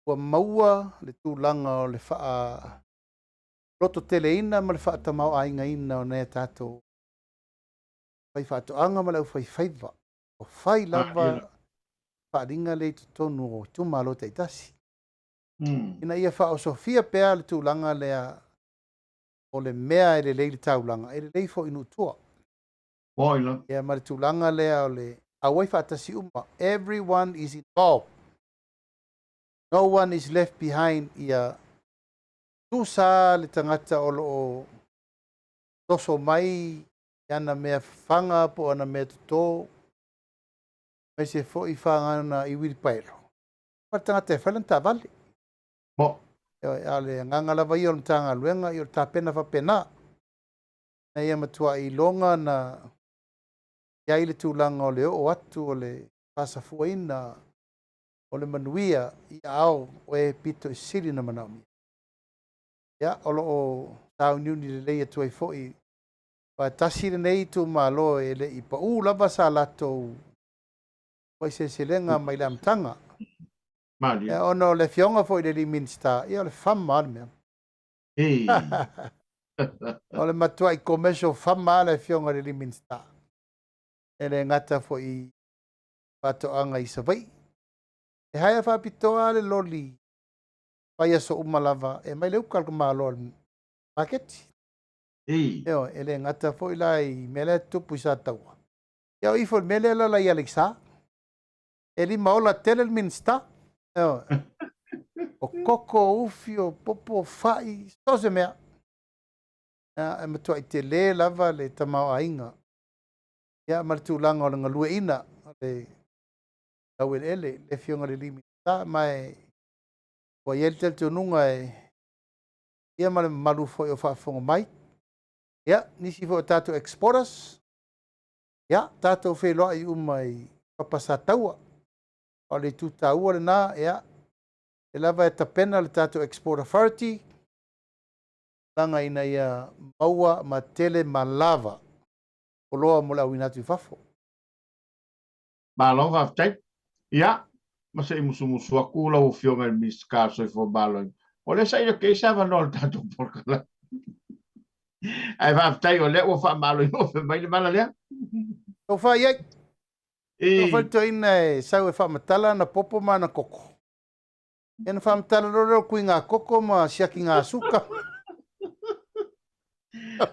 ua maua le tulaga o le faalototeleina ma le faatamaoaigaina o nai a tatou faifaatoaga ma le aufaifaiva. Ua fai lava faaaliga lea i totonu o itumalo taitasi. Ina ia faaosofia pea le tulaga lea o le mea e lelei i le taulaga, e lelei foi i nuu i tua. Ia, ma le tulaga lea o le Auai faatasi uma. Everyone is involved. No one is left behind ia tusa le tagata o lo o toso mai i ana mea fafaga po o ana mea toto, aemaise foi faga i uilipaelo, ma le tagata e fai lana taavale.
Mo.
Ioe, a o le agaga lava ia o le Matagaluega, ia o le tapena faapena, ina ia matuai iloga na i ai le tulaga o le oo atu o le faasafuaina o le manuia i aao o e pito i sili ona manaomia. Ia, o lo o sauniuni lelei atu ai foi, aua e tasi lenei itumalo e le i pau lava sa latou seleselega mai le amataga.
Malie.
Ia, ona o le afioga foi i le alii Minisita, ia o le fama lava le mea.
Ei.
O le matuai commercial fama lava le afioga i le alii Minisita. E le gata foi i faatoaga i Savaii. E haea faapitoa lava le loli vaiaso uma lava e aumai le uka a le Malo i le maketi.
Ei.
Ioe, e le gata foi la i mea la e tutupu i Sataua. Ia o ifo i le mea lea e alaala i Aleisa. E limaola tele le Minisita. Ioe. O koko, o ufi, o popo, o fai, so o se mea. Ia, e matuai tele lava le tamaoaiga. Ia, ma le tulaga o le galueaiina o le laueleele, le Afioga i le alii Minisita, ma e ua i ai le talitonuga e ia ma le mamalu foi o faafofoga mai. Ia, nisi foi o tatou exporters, ia, tatou feiloai uma i Papa Sataua. O le itu taua lena, ia, e lava e tapena le tatou Export Authority, tulaga ina ia maua ma tele ma lava oloa mo le auina atu i fafo.
Malo faafetai. Ia, ma se i musumusu atu lau Afioga i le Minisita o le Soifua Maloloina, o lea sa ia kei se avanoa o le tatou polokalame. Ae faafetai o lea ua faamaloina mai le vala lea.
Tau fai i ai. Tau fai le toeaina e sau e faamatala ana popo ma ana koko. Ia ona faamatala loa lea o kuiga koko ma siakiga suka.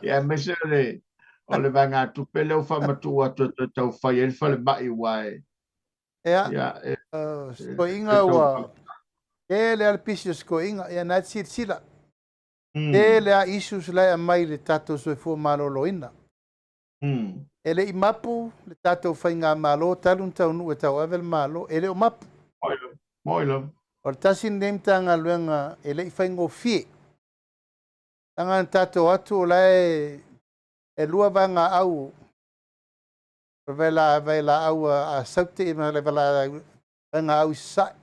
Ia, aemaise o le o le vaegatupe lea ua faamatuu atu e toe tau fai ai le falemai aua e
Ia,
ia e
sikoiga ua tele lava le pisi o sikoiga, ia na e te silasila. Tele lava issues la e aumai i le tatou soifua maloloina. E le i mapu le tatou faigamalo talu ona taunuu e tauave le Malo, e le o mapu.
Moi lava.
O le tasi lenei Matagaluega e le i faigofie. Leaga na tatou atu o la e e lua vaegaau, o le vailaau a Saute ma le vaegaau i Sasae.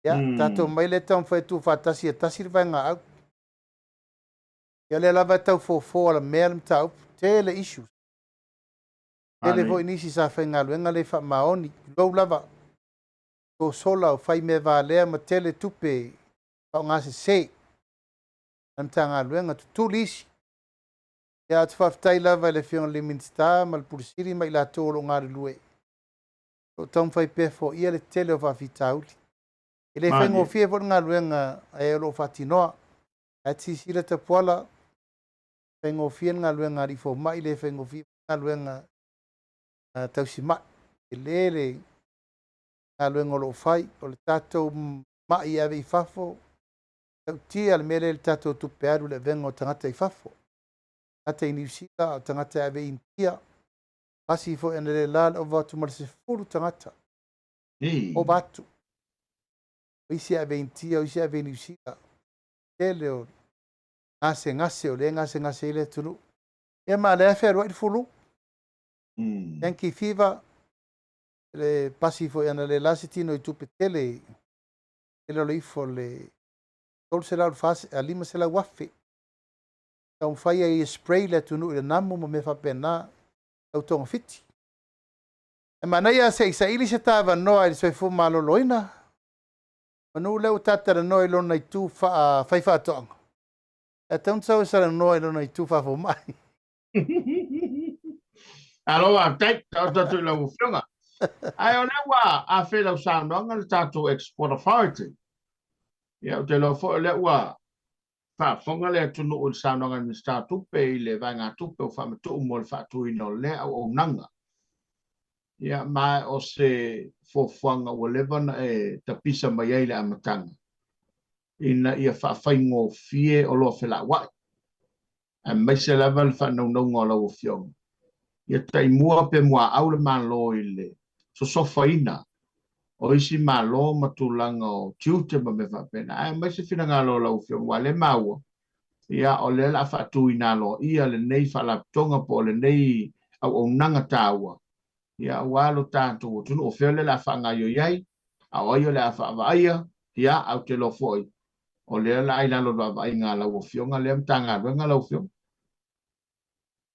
Ia, tatou omai lea taumafai e tuufaatasi ia tasi le vaegaau. Ia o lea lava e tau fofo alamea le mataupu, tele issues. Tele foi nisi sa faigaluega le faamaoni, tulou lava, sosola o fai mea valea ma tele tupe faaaogasese a le Matagaluega, tutuli isi. Ia, ou te faafetai lava i le Afioga i le Minisita ma le Pule Sili ma i latou o lo o galulue, o lo o taumafai pea e foia le tele o faafitauli. E le faigofie foi le galuega a e o lo o faatinoa. Ae te silasila Tapuala, faigofie le galuega a alii fomai, le faigofie foi le galuega a tausimai. Tele le galuega o lo o fai. O le tatou mai e ave i fafo, tautia le mea lea i le tatou tupe alu i le avega o tagata i fafo. Tagata i Niu Sila, o tagata e ave i Initia. Pasi foi analeila le ova atu ma le 10 tagata. Ova atu. O isi e ave i Initia, o isi e ave i Niu Sila. Tele o gasegase o lea e gasegase ai le atunuu. Ia ma o lea e fealuai le fulu. Yankee fever, le pasi foi analeila se tino i tupe tele, tele o le ifo le 300 500 afe. Taumafai ai e spray le atunuu i le namu ma mea faapena, tau togafiti. E manaia se i saili se ta avanoa i le soifua maloloina, manu lea ua ta talanoa i lona itu faa-faifaatoaga, ae tatau ona sau e salanoa i lona itu faafomai.
Alo, faafetai, taoto atu i lau Afioga. Ae o lea ua afe i lau saunoaga le tatou Export Authority. Ia, ou te iloa foi o lea ua faafofoga le atunuu i le saunoaga a le Minisita o Tupe i le vaegatupe ua faamatuu mo le faatuina o lea auaunaga. Ia, ma o se fuafuaga ua leva ona e tapisa mai ai i le amataga, ina ia faafaigofie oloa felauai, aemaise lava le faanaunauga o lau Afioga, ia taimua pe muaau le Malo i le sosofaina o isi Malo ma tulaga o tiute ma mea faapena. Ae aumai se finagalo o lau Afioga, aua o lea e maua, ia, o lea o le a faatuina aloaia lenei Faalapotopotoga po o lenei auaunaga taua, ia, aua lo tatou atunuu. O fea lea o le a faagaoioi ai, a o ai o le a faavaaia, ia, ae ou te iloa foi, o lea o le a i lalo o le vaavaaiga a lau Afioga lea Matagaluega lau Afioga.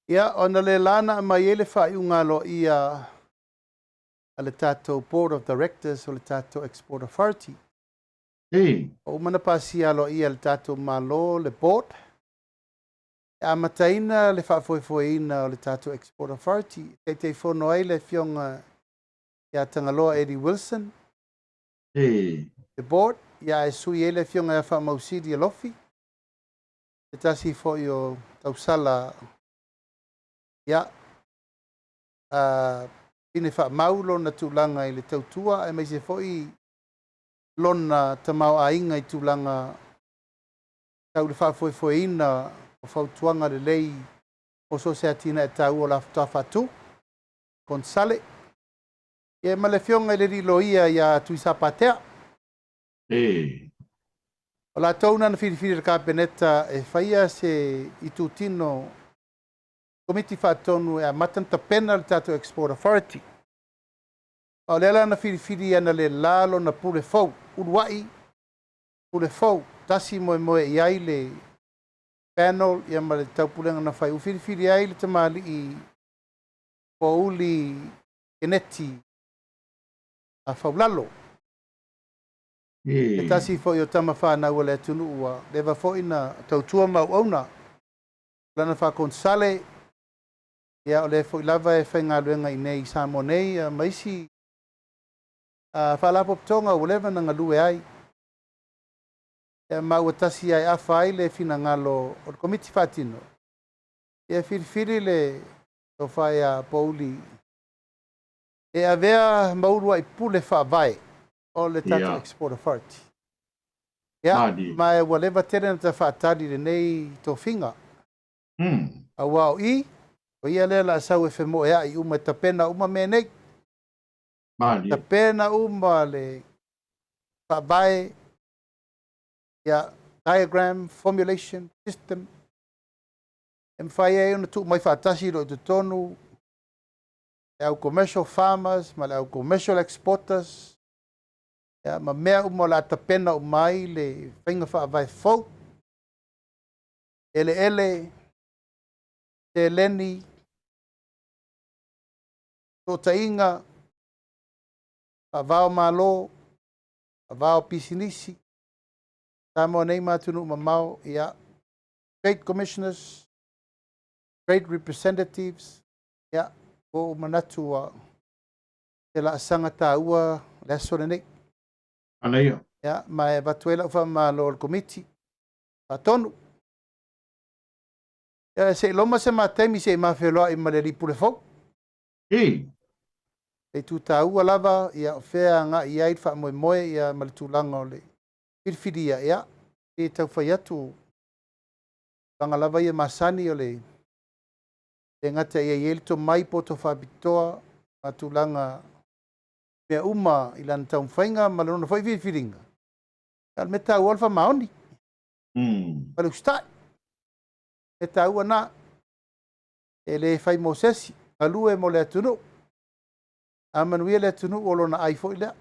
Ia, ona le la na aumai ai le faaiuga aloaia a le tatou Board of Directors o le tatou Export Authority. Ua uma ona pasia aloaia e le tatou Malo le Board e amataina le faafoefoeina o le tatou Export Authority. E Taitaifono ai le Afioga ia Tagaloa Eddie Wilson, le Board, ia ae sui ai le Afioga ia Faamausili Alofi, se tasi foi o tausala, ia, pine faamau lona tulaga i le tautua aemaise foi lona tamaoaiga i tulaga tau le faafoefoeina o fautuaga lelei o so o se atinae taua o le a faatoa faatu, konesale. Ia ma le Afioga i le alii loia ia Tuisapatea. O latou na na filifili e le Kapeneta e faia se itutino Komiti Faatonu e amata ona tapena le tatou Export Authority. A o lea la na filifili analeila lona pule fou, uluai pule fou, tasi moemoe i ai le panel ia ma le taupulega na fai. Ua filifili ai le tamalii Pouli Keneti a Faulalo. Se tasi foi o tama fanau a le atunuu ua leva foi na tautua ma auauna lana faakonesale, ia o lea foi lava e faigaluega i inei i Samoa nei ma isi faalapotopotoga ua leva na galue ai. Ia, ma ua tasi ai afa ai le finagalo o le Komiti Faatino, ia filifili le tofa ia Pouli e avea ma uluai pule faavae o le tatou Export Authority. Ia, ma ua leva tele na ta faatali i lenei tofiga. Aua o i, o ia lea o le a sau e femoeai uma e tapena uma mea nei. Tapena uma le faavae, ia, diagram, formulation, system, e mafai ai ona tuu mai faatasi i loo i totonu le au commercial farmers ma le au commercial exporters, ia, ma mea uma o le a tapena uma ai le faiga faavae fou, eleele, seleni, fesootaiga, faavao Malo, faavao pisinisi, Samoa nei ma atunuu mamao, ia, trade commissioners, trade representatives, ia, ua ou manatu ua se laasaga taua le aso lenei.
Manaia.
Ia, ma e avatu ai lau faamalo i le Komiti Faatonu. Ia, se i loma se ma taimi se i ma feloai ma le alii pule fou. E itu taua lava, ia, o fea agai i ai le faamoemoe, ia, ma le tulaga o le filifilia, ia, e tau fai atu, tulaga lava ia masani o le le gata ia i ai le tomai poto faapitoa ma tulaga mea uma i lana taumafaiga ma lona foi filifiliga. A o le mea taua o le faamaoni ma le usitai. E taua na, e le fai mo se isi, galue mo le atunuu. A manuia le atunuu o lona ai foi lea.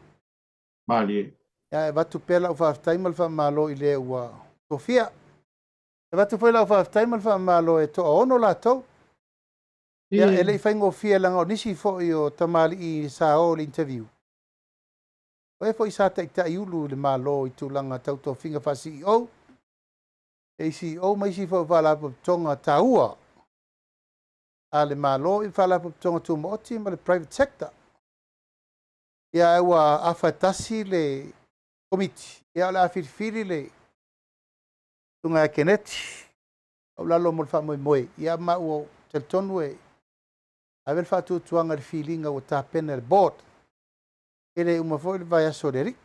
Malie.
Ia, e avatu pea lau faafetai ma le faamalo i le ua tofia. E avatu foi lau faafetai ma le faamalo e toaono latou. Ia, e le i faigofie leaga o nisi foi o tamalii sa o i le interview. O e foi sa taitai ulu i le Malo i tulaga tau tofiga faa-CEO, ACEO ma isi foi o faalapotopotoga taua a le Malo i faalapotopotoga tumaoti ma le private sector. Ia, ae ua afa tasi le komiti, ia o le a filifili le susuga ia Keneti Aulalo mo le faamoemoe. Ia, ma ua talitonu e Ave le faatuatuaga i le filiga ua tapena e le Board. E le uma foi le vaiaso o le Alii.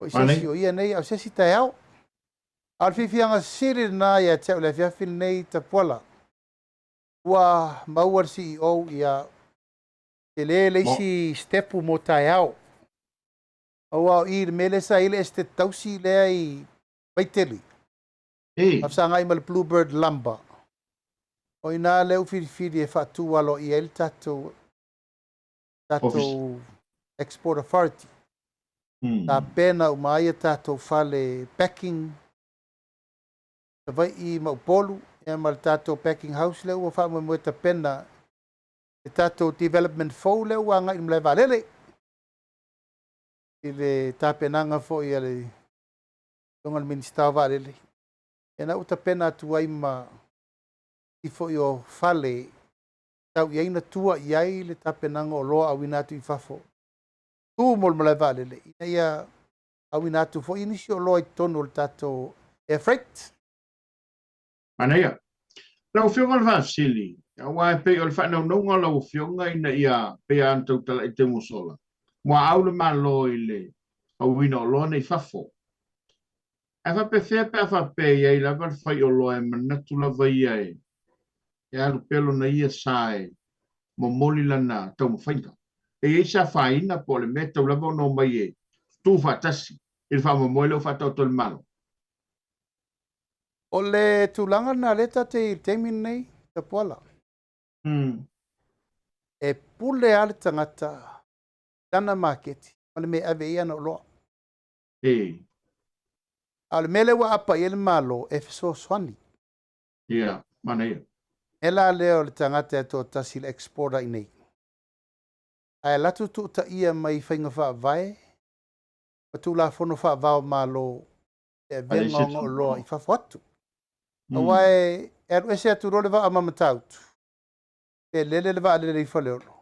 O i se isi o ia nei, a o se isi taeao. A o le fiafiaga sili lena ia te au i le afiafi lenei Tapuala. Ua maua le CEO ia tele le isi stepu mo taeao. Aua o i le mea lea sa i ai le Esetete Tausi lea i Vaitele. Faafesagai ma le Bluebird Lumber. O i ina lea ua filifili e faatu aloaia ai le tatou tatou Export Authority. Tapena uma ai a tatou fale packing Savaii ma Upolu ia ma le tatou packing house lea ua faamoemoe tapena le tatou development fou lea ua agai i le malae vaalele i le tapenaga foi a le Afioga i le Minisita o Vaalele. Ia na ua tapena atu ai ma nisi foi o fale tau i ai na tua i ai le tapenaga o oloa auina atu i fafo tu mo le malae vaalele ina ia auina atu foi nisi o oloa i totonu o le tatou air freight.
Manaia. Lau Afioga o le faafesili, aua e pei o le faanaunauga o lau Afioga ina ia pei lava ona tautala i le taimi ua sola, muaau le Malo i le auina oloa nei i fafo. Ae faapefea pe a faapea e i ai lava le faioloa e manatu lava ia e alu pea lona ia sa e momoli lana taumafaiga? E i ai se afaina po o le mea e tatau lava ona omai e tutu faatasi i le faamoemoe lea ua faataoto e le Malo?
O le tulaga lena lea tatou te i ai i le taimi lenei, Tapuala. E pule lava le tagata i lana maketi ma le mea e ave i ai ana oloa. A o le mea lea ua apa i ai le Malo e fesoasoani.
Ia, manaia.
E la lea o le tagata e toatasi le exporter i nei. Ae alu atu tuutaia mai faiga faavae ma Tulafono faava-o-Malo le avega o ona oloa i fafo atu. Aua e alu ese atu loa le vaa ma Matautu, pe lele le vaalele i Faleolo,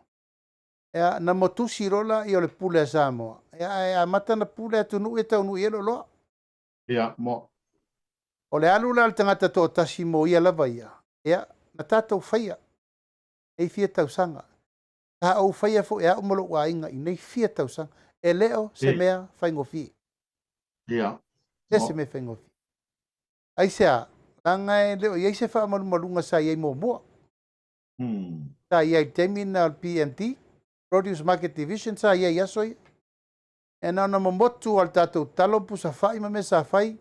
ia, na motusi loa lea o le pule a Samoa, ia, ae amata ona pule atunuu e taunuu i ai le oloa.
Ia, mo.
O le alu la o le tagata toatasi mo ia lava ia, ia, na tatou faia nei fia tausaga. Sa ou faia foi e au ma lou aiga i nei fia tausaga. E le o se mea faigofie. E le se mea faigofie. Aisea? Leaga e le o i ai se faamalumaluga sa i ai muamua. Sa i ai i le taimi lena o le PMD, Produce Market Division sa i ai i aso ia. E na ona momotu lava o le tatou talo, pusa fai ma mea sa fai,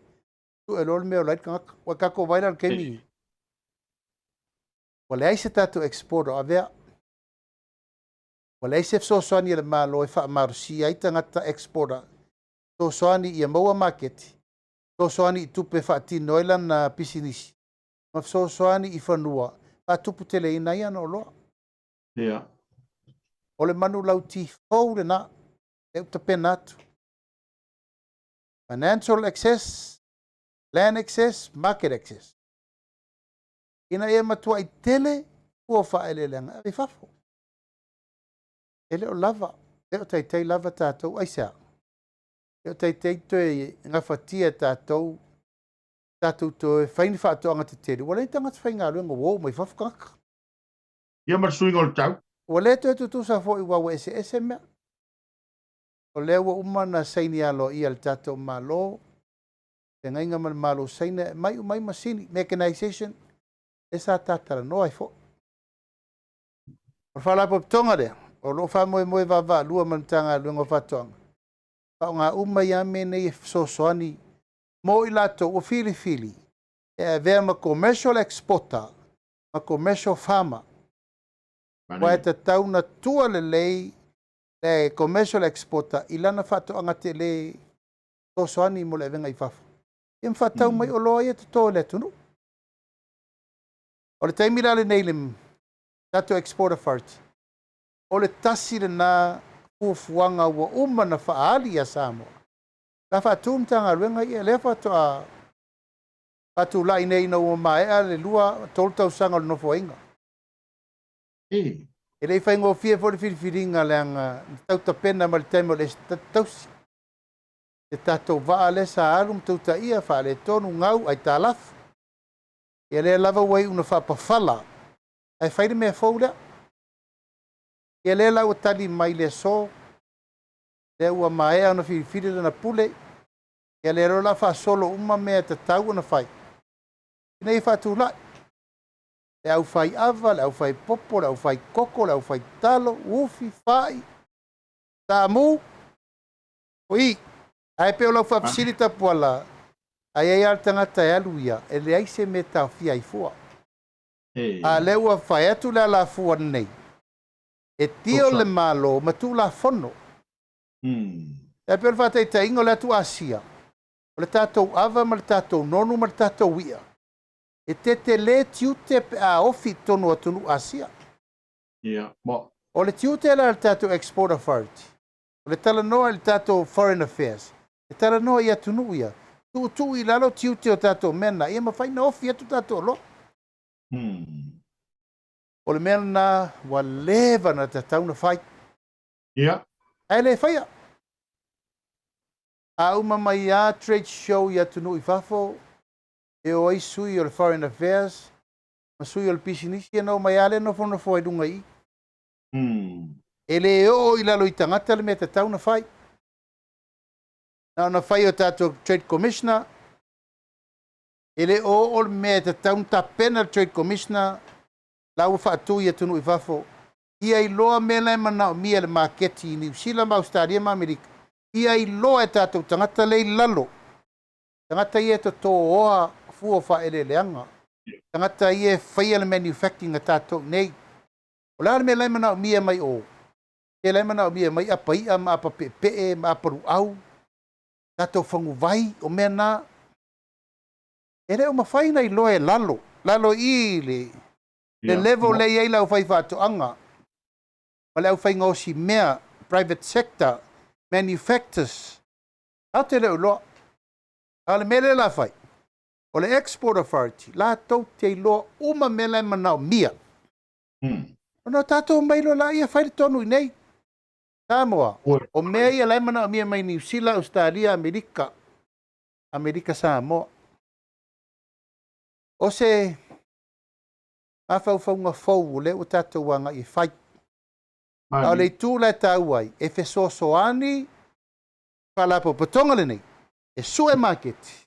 sue loa le mea o la ai le tagata. Ua tatou vaai la i le taimi lenei, ua leai se tatou exporter o avea. Ua leai se fesoasoani a le Malo e faamalosia ai tagata exporter, fesoasoani ia maua maketi, fesoasoani i tupe e faatino ai lana pisinisi, ma fesoasoani i fanua faatuputeleina ai ana oloa. O le manulauti fou lena, lea ua tapena atu. Financial access, land access, market access. Ina ia matuai tele fua o faaeleeleaga e ave i fafo. E le o lava, e le o taitai lava tatou, aisea? E le o taitai toe gafatia e tatou, tatou toe fai ni faatoaga tetele, ua leai ni tagata faigaluega ua o uma i fafo tagata.
Ia ma le suiga o le tau.
Ua le toe tutusa foi aua ua eseese mea. O lea ua uma ona saini aloaia e le tatou Malo, feagaiga ma le Malo o Saina e aumai uma ai masini, mechanization, lea sa ta talanoa ai foi. O le faalapotopotoga lea, o lo o faamoemoe vaavaalua ma le Matagaluega o Faatoaga, faaaoga uma ai lava mea nei e fesoasoani mo i latou ua filifili e avea ma commercial exporter ma commercial farmer. Aua e tatau ona tua lelei le commercial exporter i lana faatoaga tele fesoasoani mo le avega i fafo, ia ma faatau mai oloa ia toto e le atunuu. O le taimi la lenei i le tatou Export Authority, o le tasi lena fuafuaga ua uma ona faaali ia Samoa. La faatu Matagaluega ia, lea faatoa faatulai nei ina ua maea le 2, 3 tausaga o le nofoaiga. E le i faigofie foi le filifiliga leaga na tautapena mai le taimi o le Esetete Tausi. Le tatou vaa lea sa alu ma tautaia faaletonu gau aitalafu. Ia lea lava ua iu ina faapafala ae fai le mea fou lea. Ia lea la ua tali mai le aso, lea ua maea ona filifili lana pule, ia lea loa la faasolo uma mea e tatau ona fai, ina ia faatulai le aufai ava, le aufai popo, le aufai koko, le aufai talo, ufi, fai, taamu, o i. Ae pei o lau faafesili Tapuala, a i ai lava le tagata e alu ia, e leai se mea e taofia ai fua. A o lea ua fai atu le alafua lenei, e tio le Malo ma Tulafono. E pei o le faataitaiga o le atu Asia, o le tatou ava ma le tatou nonu ma le tatou i'a, e tetele tiute pe a ofi i totonu o atunuu Asia. O le tiute la o le tatou Export Authority, o le talanoa i le tatou Foreign Affairs, e talanoa i atunuu ia, tuutuu i lalo tiute o tatou mea na, ia mafai ona ofi atu tatou oloa. O le mea lena ua leva ona tatau ona fai. Ae le faia. A uma mai lava trade show i atunuu i fafo, e o ai sui o le Foreign Affairs ma sui o le pisinisi, ona omai lava lea nofonofo ai luga i i. E le oo i lalo i tagata le mea e tatau ona fai. Na ona fai o tatou Trade Commissioner, e le o oo le mea e tatau ona tapena le Trade Commissioner la ua faatu i atunuu i fafo, ia iloa mea la e manaomia e le maketi i Niu Sila ma Ausetalia ma Amerika, ia iloa e tatou tagata lea i lalo, tagata ia e totooa fua o faaeleeleaga, tagata ia e faia le manufacturing a tatou nei. O le a le mea la e manaomia mai o? Pe la e manaomia mai apa i'a ma apa peepee ma apa luau, tatou faguvai, o mea na. E le o mafai ona iloa e lalo, lalo i i le le level lea e i ai le aufaifaatoaga ma le aufaigaosi mea, private sector, manufactors, tatou te le o iloa. A o le mea lea o le a fai, o le Export Authority, latou te iloa uma mea la e manaomia. Ona o tatou omai loa laia fai le tonu i inei. Samoa, o mea ia la e manaomia mai Niu Sila, Ausetalia, Amerika, Amerika Samoa. O se mafaufauga fou o lea ua tatou agai e fai. A o le itu la e taua ai, e fesoasoani Faalapotopotoga lenei e sue maketi,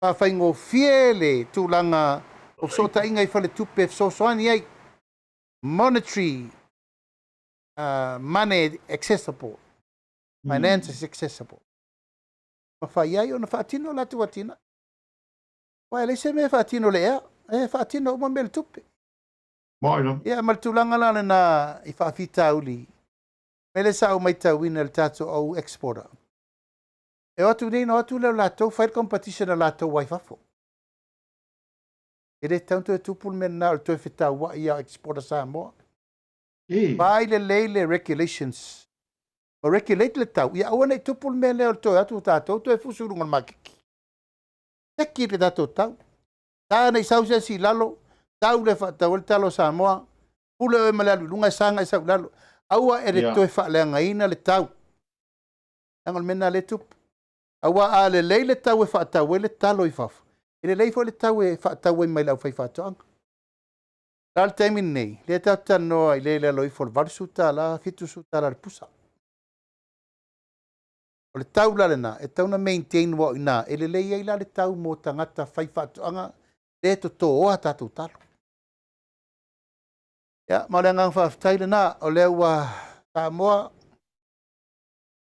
faafaigofie le tulaga o fesootaiga i faletupe e fesoasoani ai, monetary money accessible, finance is accessible. Mafai ai ona faatino latou atinae. Aua e leai se mea e faatino i le ea, e faatino uma mea i le tupe. Ia ma le tulaga la lena i faafitauli mea lea sa ou matauina i le tatou au exporter. E o atu nei ona o atu lea o latou fai le competition a latou ai fafo. E le tatau ona toe tupu le mea lena o le toe fetauai a exporter Samoa. Vaai lelei le regulations. Ma regulate le tau, ia aua ne i tupu le mea lea o le toe atu o tatou toe fusu i luga o le maketi. Seki le tatou tau. Ta ne i sau se isi i lalo, tau lea faatau ai le talo a Samoa, pule oe ma le alu i luga e saga e sau i lalo. Aua e le toe faaleagaina le tau. Leaga o le mea lena o lea e tupu. Aua a lelei le tau e faatau ai le talo i fafo, e lelei foi le tau e faatau ai mai le aufaifaatoaga. La le taimi lenei, lea tatou te talanoa i le i lalo ifo o le $80, $70 le pusa. O le tau la lena, e tatau ona maintain aua o i ina e lelei ai la le tau mo tagata faifaatoaga lea e totooa tatou talo. Ia, ma o le agaga faafetai lena, o lea ua Samoa,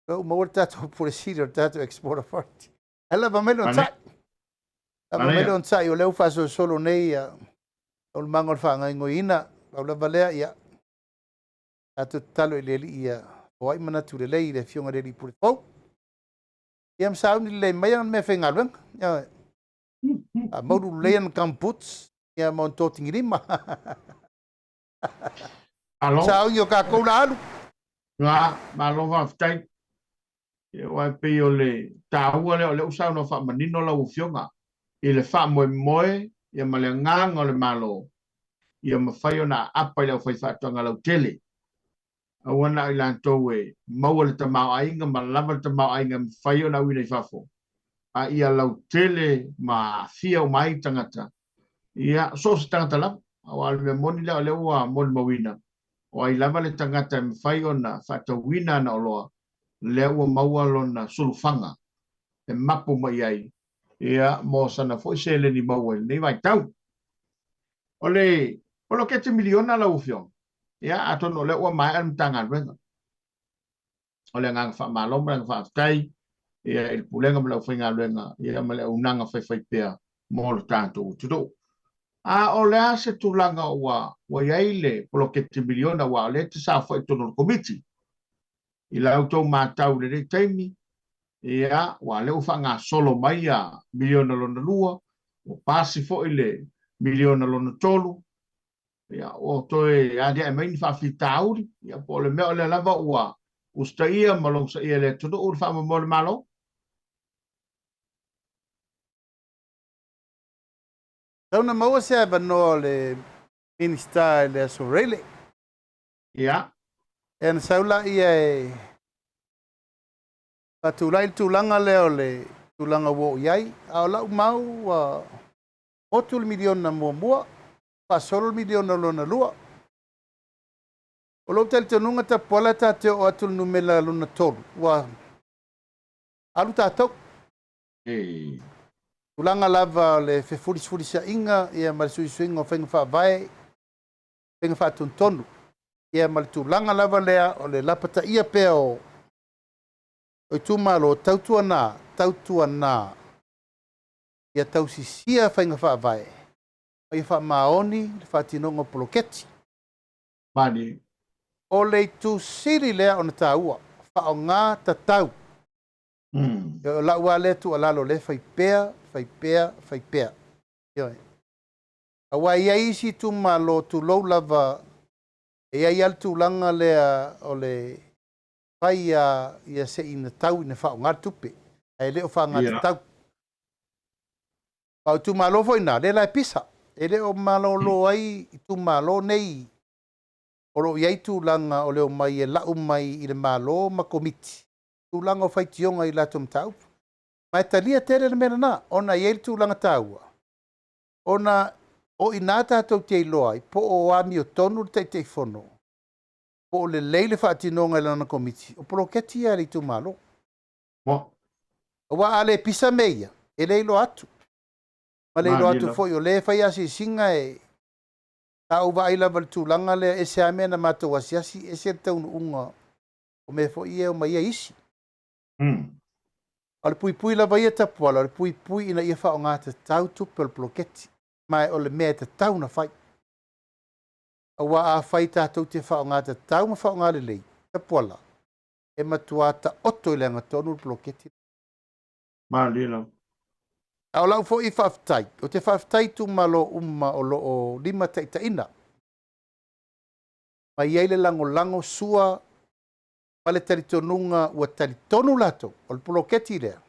o lea ua maua le tatou Pule Sili o le tatou Export Authority. Ae lava mai le onosai. Lava mai le onosai, o lea ua faasolosolo nei taualumaga o le faagaoioiina. Pau lava lea, ia, tatou tatalo i le Alii ia foai manatu lelei i le Afioga i le Alii Pule fou. Ia ma sauni lelei mai ana meafaigaluega. Ioe. Faamaulu lelei ana gumboots ia ma ona totigilima.
Malo.
Sauni o tatou la alu.
Ia, malo faafetai. Ia, aua e pei o le taua lea o lea ua saunoa faamanino lau Afioga i le faamoemoe ia ma le agaga o le Malo ia mafai ona aapa i le aufaifaatoaga lautele. Aua na o i latou e maua le tamaoaiga ma lava le tamaoaiga e mafai ona auina i fafo, a ia lautele ma aafia uma ai tagata, ia, so o se tagata lava. Aua o le mea moni lea o lea ua molimauina, O ai lava le tagata e mafai ona faatauina ana oloa, lea ua maua lona sulufaga e mapu mai ai, ia, mo sana foi seleni maua i lenei vaitau. O le poloketi miliona lau Afioga, ia, atonu o lea ua maea le Matagaluega. O le agaga faamalo ma le agaga faafetai, ia, i le Pulega ma le aufaigaluega, ia, ma le auaunaga faifaipea mo le tatou atunuu. A o le a se tulaga ua i ai le poloketi miliona, aua o lea e te saofai i totonu o le Komiti i la outou matau i lenei taimi, ia, aua o lea ua faagasolo mai ia miliona lona lua, ua pasi foi le miliona lona tolu, ia, ua toe aliae mai ni faafitauli, ia, po o le mea o lea lava ua usitaia ma logosaia e le atunuu le faamoemoe o le Malo?
Tau na maua se avanoa o le Minisita i le Aso Faraile.
Ia.
E ana sau laia e faatulai le tulaga lea o le tulaga ua oo i ai. A o lau mau ua motu le miliona muamua, faasolo le miliona lona lua. O lou talitonuga Tapuala ta te oo atu i le numera lona tolu, ua alu tatou. Tulaga lava o le fefulisfulisaiga ia ma le suisuiga o faiga faavae, faiga faatonutonu, ia ma le tulaga lava lea o le lapataia pea o itumalo, tautuana, tautuana, ia tausisia faiga faavae, ma ia faamaoni le faatinoga o poloketi.
Mani.
O le itu sili lea ona taua, faaaoga tatau. O lau lava lea tuualalo o lea e fai pea, fai pea, fai pea. Ioe. Aua e i ai isi itumalo, tulou lava, e i ai lava le tulaga lea o le fai lava ia se i na tau ina faaaoga le tupe, ae le o faaaoga tatau. A o itumalo foi na, lea la e pisa, e le o malolo ai itumalo nei o lo o i ai tulaga o le omai e lau mai i le Malo ma komiti, tulaga o faitioga i latou mataupu. Ma e talia tele le mea lena, ona e i ai le tulaga taua, ona o i ina tatou te iloa ai po o amiotonu le Taitaifono, po o lelei le faatinoga i lana komiti, o poloketi ia a le itumalo. Aua a le pisa mea ia, e le iloa atu. Ma le iloa atu foi o lea e fai asiasiga e... Sa ou vaai lava i le tulaga lea, ese lava mea na matou asiasi, ese le taunuuga o mea foi ia e omai ai isi. O le puipui lava ia Tapuala, o le puipui ina ia faaaoga tatau tupe o le poloketi. Ma o le mea e tatau ona fai. Aua a fai tatou te faaaoga tatau ma faaaoga lelei, Tapuala, e matua taoto i le agatonu le poloketi.
Malie lava.
A o lau foi faafetai, ou te faafetai i itumalo uma o lo o limataitaiina. Ma i ai le lagolago sua ma le talitonuga ua talitonu latou, o le poloketi lea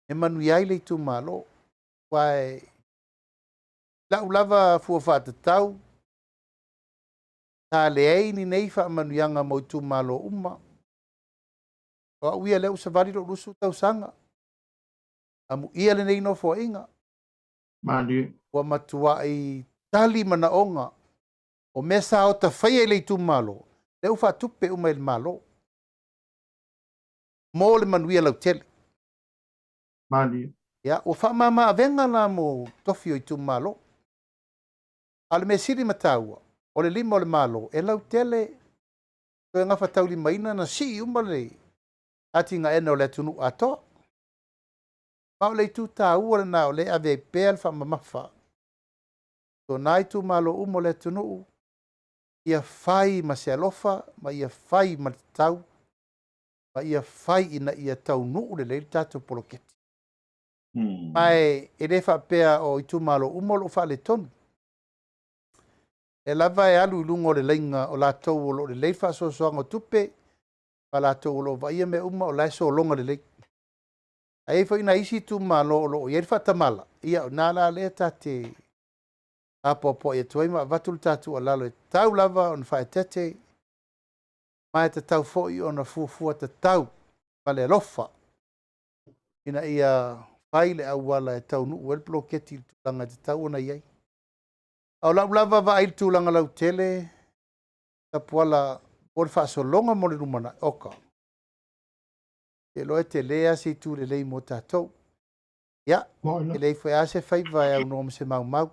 e manuia ai le itumalo. Aua e lau lava fua faatatau, sa leai ni nei faamanuiaga mo itumalo uma. O au ia lea ua savali lou 20 tausaga, amuia lenei nofoaiga.
Malie.
Ua matuai tali manaoga o mea sa ota faia i le itumalo, lea ua faatupe uma e le Malo mo le manuia lautele.
Malie.
Ia, ua faamama avega la mo tofi o itumalo. A o le mea sili ma taua, o le lima o le Malo e lautele toe gafataulimaina na sii uma le atinaena o le atunuu atoa. Ma o le itu taua lena o lea e ave ai pea le faamamafa o nai itumalo uma o le atunuu, ia fai ma se alofa, ma ia fai ma le tatau, ma ia fai ina ia taunuu lelei le tatou poloketi. Ma e le faapea o itumalo uma o lo o faaletonu. E lava e alu i luga o le laina o latou o lo o lelei le faasoasoaga o tupe, ma latou o lo o vaaia mea uma o la e sologa lelei. Ae i ai foi nai isi itumalo o lo o i ai le faatamala, ia o ina la lea ta te apoapoai atu ai ma avatu le tatou tuualalo e tatau lava ona faaeteete, ma e tatau foi ona fuafua tatau ma le alofa ina ia fai le auala e taunuu ai le poloketi i le tulaga e tatau ona i ai. A o lau lava vaai i le tulaga lautele, Tapuala mo le faasologa mo le lumanai, oka. Te iloa e tele lava se itu lelei mo tatou. Ia, e leai foi lava se faiva e aunoa ma se maumau.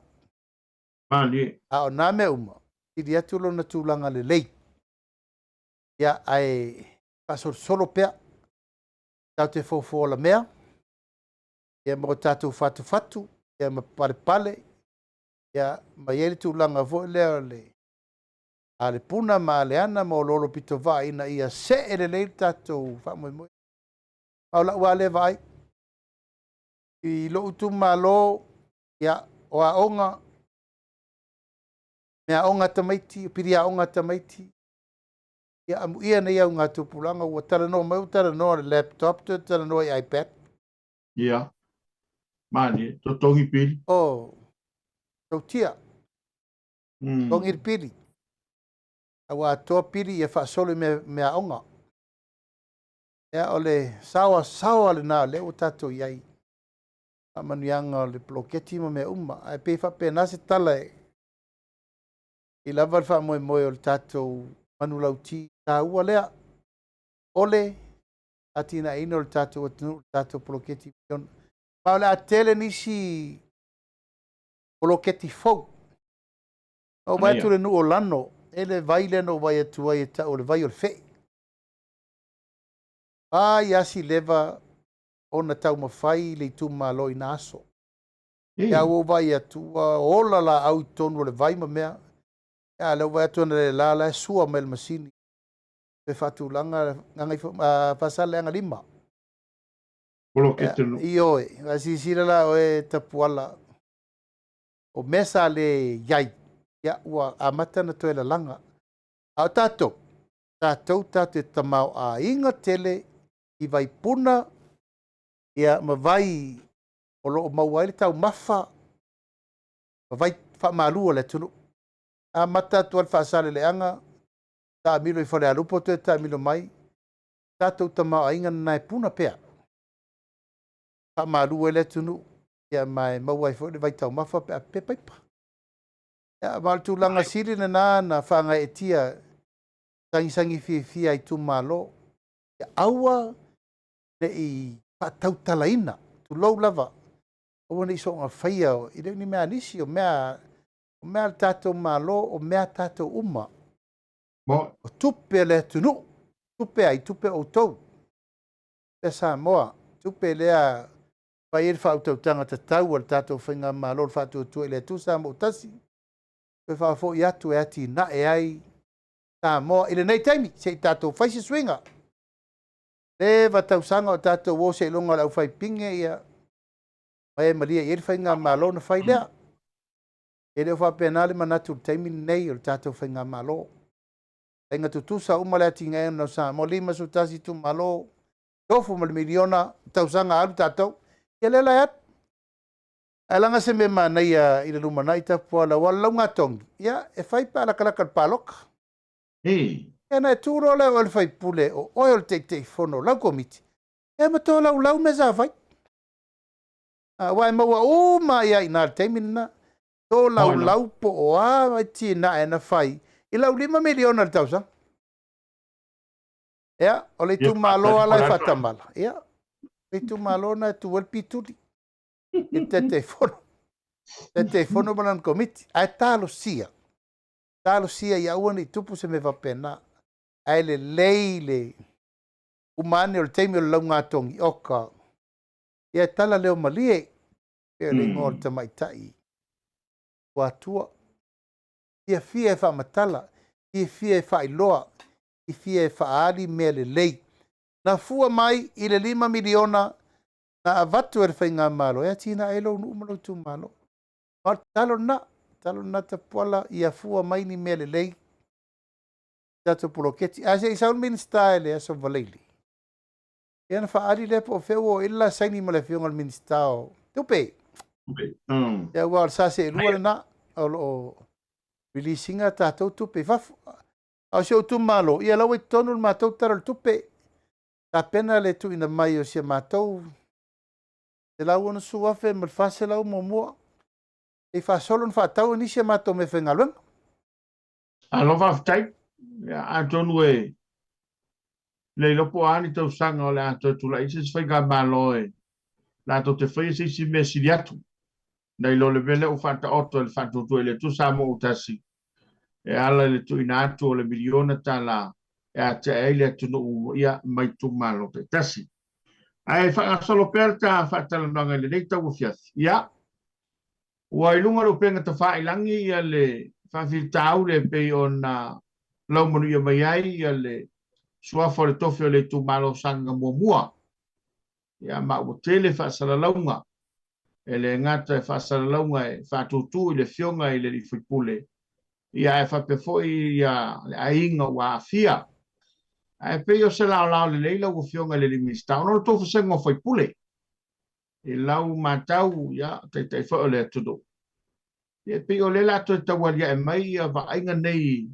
Malie.
A o na mea uma, sili atu lona tulaga lelei. Ia, ae faasolosolo pea. Tatou te foufou alamea, ia ma o tatou fatufatu, ia ma palepale, ia ma i ai le tulaga foi lea o le alepuna ma aleana ma oloolo pitovaa ina ia see lelei le tatou faamoemoe. A o lau lava lea vaai, i lou itumalo, ia, o aoga, meaaoga a tamaiti, o piliaoga a tamaiti, ia amuia nei augatupulaga ua talanoa mai, ua talanoa i le laptop, toe talanoa i iPad.
Ia, malie, totogi pili.
O, tautia, togi le pili. A ua atoa pili ia faasolo i meaaoga. Ia, o le saoasaoa lena o lea ua tatou i ai. Faamanuiaga o le poloketi ma mea uma. Ae pei e faapena se tala i lava le faamoemoe o le tatou manulauti taua lea, o le atinaeina o le tatou atunuu, le tatou poloketi miliona. Ma o le a tele nisi poloketi fou. Na ou vaai atu i le nuu o Lano, e le vai lea na ou vaai atu ai e tau o le vai o le fee. Ai asi leva ona taumafai le itumalo i na aso. Ia ua ou vaai atu, ua ola laau i totonu o le vai ma mea. Ia lea ua vaai atu analeila la e sua mai e le masini. Pe faatulaga Faasaleleaga 5.
Poloketi nuu.
Ioe, a silasila la oe Tapuala, o mea sa le i ai, ia ua amata na toe lalaga. A o tatou, tatou tatou te tamaoaiga tele i vaipuna, ia ma vai o lo o maua ai le taumafa ma vai faamalu a le atunuu. Amata atu ai le Faasaleleaga, taamilo i Falealupo toe taamilo mai, tatou tamaoaiga lena e puna pea. Faamalu ai le atunuu, ia ma e maua ai foi le vaitaumafa pe a pepe paipa. Ia, ma o le tulaga sili lena na faagaeetia sagisagi fiafia a itumalo. Ia aua ne i faatautalaina, tulou lava, aua ne i soona faia, e le o ni mea a nisi, o mea a le tatou Malo, o mea a tatou uma. O tupe a le atunuu, tupe ai, tupe a outou, tupe a Samoa, tupe lea fai ai le faautautaga tatau a le tatou Faigamalo, le Faatuatua i le Atua Samoa ua tasi, toe faafoi atu e atinae ai Samoa i lenei taimi, se i tatou fai se suiga. Leva tausaga o tatou o seiloga o le aufaipine, ia, ma e malie i ai le Faigamalo na fai lea. E le o faapena le manatu i le taimi lenei o le tatou Faigamalo. Faiga tutusa uma le atinaeina o Samoa, 51 itumalo, tofu ma le miliona, tausaga alu tatou. Ia lea la e alu. Ae leaga se mea manaia i le lumanai Tapuala, aua o le laugatogi, ia, e fai pe a latalata i le palota. Ia ona e tu loa lea o oe le faipule, o oe o le Taitaifono o lau Komiti, ia ma tolaulau mea sa fai. Aua e maua uma ai lava i ina i le taimi lena, tolaulau po o a atinae na fai i lau $5 miliona i le tausaga. Ia, o le itumalo lava la e faatamala, ia, le itumalo lena e tu ai le pituli i le Taitaifono, Taitaifono ma lana Komiti. Ae talosia, talosia ia aua ne i tupu se mea faapena. Ae lelei le uma ane o le taimi o le laugatogi, oka, ia e tala leo malie, pei o le igoa o le tamaitai ua atua. Fiafia e faamatala, fiafia e faailoa, fiafia e faaali mea lelei. Na fua mai i le $5 miliona na avatu e le Faigamalo e atinae ai lou nuu ma lou itumalo. Ma o le tatalo lena, tatalo lena Tapuala, ia fua mai ni mea lelei tatou poloketi. Ae se i sau le Minisita i le Aso Faraile, ia na faaali lea po o fea ua oo i ai le la saini ma le Afioga i le Minisita o Tupe. Ia, aua o le sa seelua lena o lo o release ina tatou tupe i fafo. A o si ou itumalo, ia la ua i totonu le matou Tala o le Tupe, tapena le tuuina mai o si a matou $160,000 ma le $400 muamua, se i faasolo ona faatau nisi a matou meafaigaluega.
Alo, faafetai. Ia, atonu e le iloa po o a ni tausaga o le a toe tulai ai se isi faigamalo e latou te faia se isi mea sili atu nai lo le mea lea ua faataoto e le Faatuatua i le Atua Samoa ua Tasi e ala i le tuuina atu o le miliona tala e atiae ai le atunuu ia mai itumalo taitasi. Ae faagasolo pea le ta faatalanoaga i lenei tauafiafi. Ia, ua i luga o le upega tafailagi ia le faafitauli e pei ona laumanuia mai ai ia le suafa o le tofi o le itumalo o Sagaga Muamua. Ia, ma ua tele faasalalauga, e le gata e faasalalauga e faatūtū i le afioga i le alii faipule, ia ae faapea foi ia le aiga ua aafia. Ae pei o se laolao lelei lau afioga i le alii Minisita, ona o le tou vasega o faipule, i lau matau, ia, taitai foi o le atunuu, ia, e pei o lea la toe taualiae mai ia vaaiga nei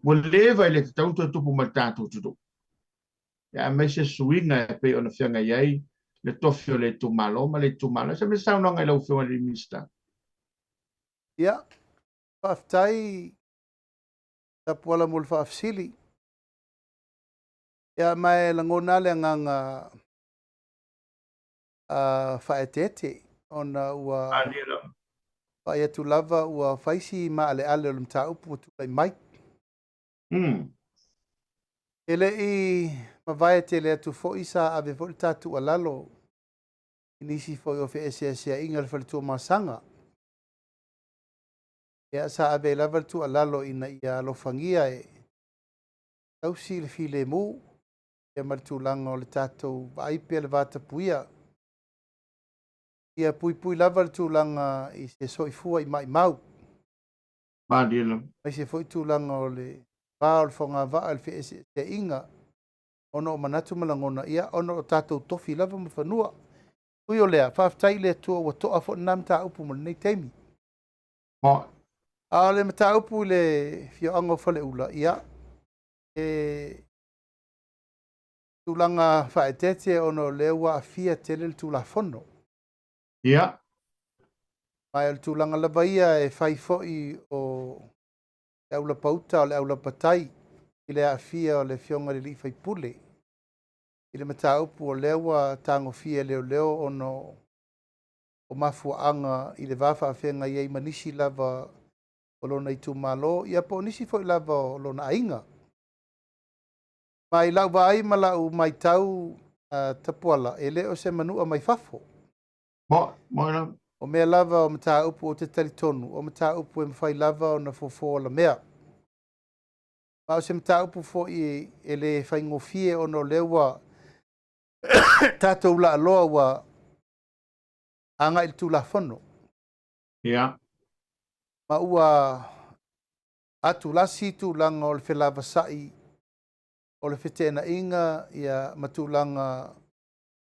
ua leva e le tatau ona toe tupu mai le tatou atunuu, ia, aemaise suiga e pei ona feagai ai le tofi o le itumalo ma le itumalo. Se me saunoaga i lau afioga i le Minisita.
Ia, faafetai Tapuala mo le faafesili. Ia, ma e lagona le agaga faaeteete ona ua vaai atu lava ua fai si maaleale o le mataupu ua tulai mai. E le i mavae tele atu foi sa ave foi le ta tuualalo i nisi foi o feeseeseaiga i le faletua masaga. Ia, sa ave ai lava le tuualalo ina ia alofagia e tausi le filemu ia ma le tulaga o le tatou vaai pea le vatapuia. Ia puipui lava le tulaga i se soifua i maimau.
Malie.
Aemaise foi tulaga o le va o le fogavaa i le feeseeseaiga, ona o manatu ma lagona, ia, ona o tatou tofi lava ma fanua. Ui o lea, faafetai i le Atua ua toa foi lena mataupu mo lenei taimi. A o le mataupu i le afioaga o Faleula, ia, e tulaga faaeteete ona o lea ua aafia tele le Tulafono. Ma o le tulaga lava ia e fai foi o le aulapauta o le aulapatai i le aafia o le afioga i le alii faipule i le mataupu o lea ua tagofia e leoleo ona o mafuaaga i le va faafeagai ai ma nisi lava o lona itumalo, ia po o nisi foi lava o lona aiga. Ma i lau vaai ma lau matau, Tapuala, e le o se manua mai fafo. O mea lava o mataupu ou te talitonu, o mataupu e mafai lava ona fofo alamea. Ma o se mataupu foi e le faigofie ona o lea ua tatou laaloa ua agai i le Tulafono. Ma ua atulasi tulaga o le felavasai o le feteenaiga, ia, ma tulaga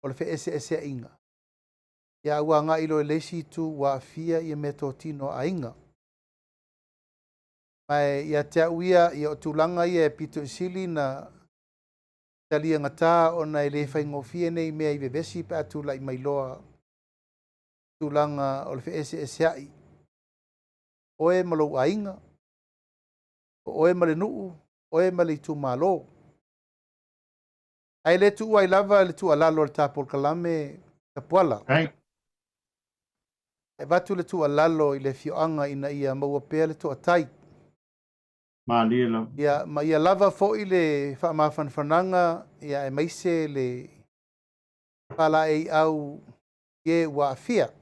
o le feeseeseaiga. Ia, ua agai loa i le isi itu ua aafia ia mea totino a aiga. Ma ia te au ia, ia o tulaga ia e pito i sili na taliagata ona e le faigofie nei mea i vevesi pe a tulai mai loa tulaga o le feeseeseai oe ma lou aiga, o oe ma le nuu, oe ma le itumalo. Ae le tuua ai lava le tuualalo a le ta polokalame Tapuala. E avatu le tuualalo i le afioaga ina ia maua pea le toatai.
Malie lava.
Ia, ma ia lava foi le faamafanafanaga, ia, aemaise le faalaeiau i e ua aafia.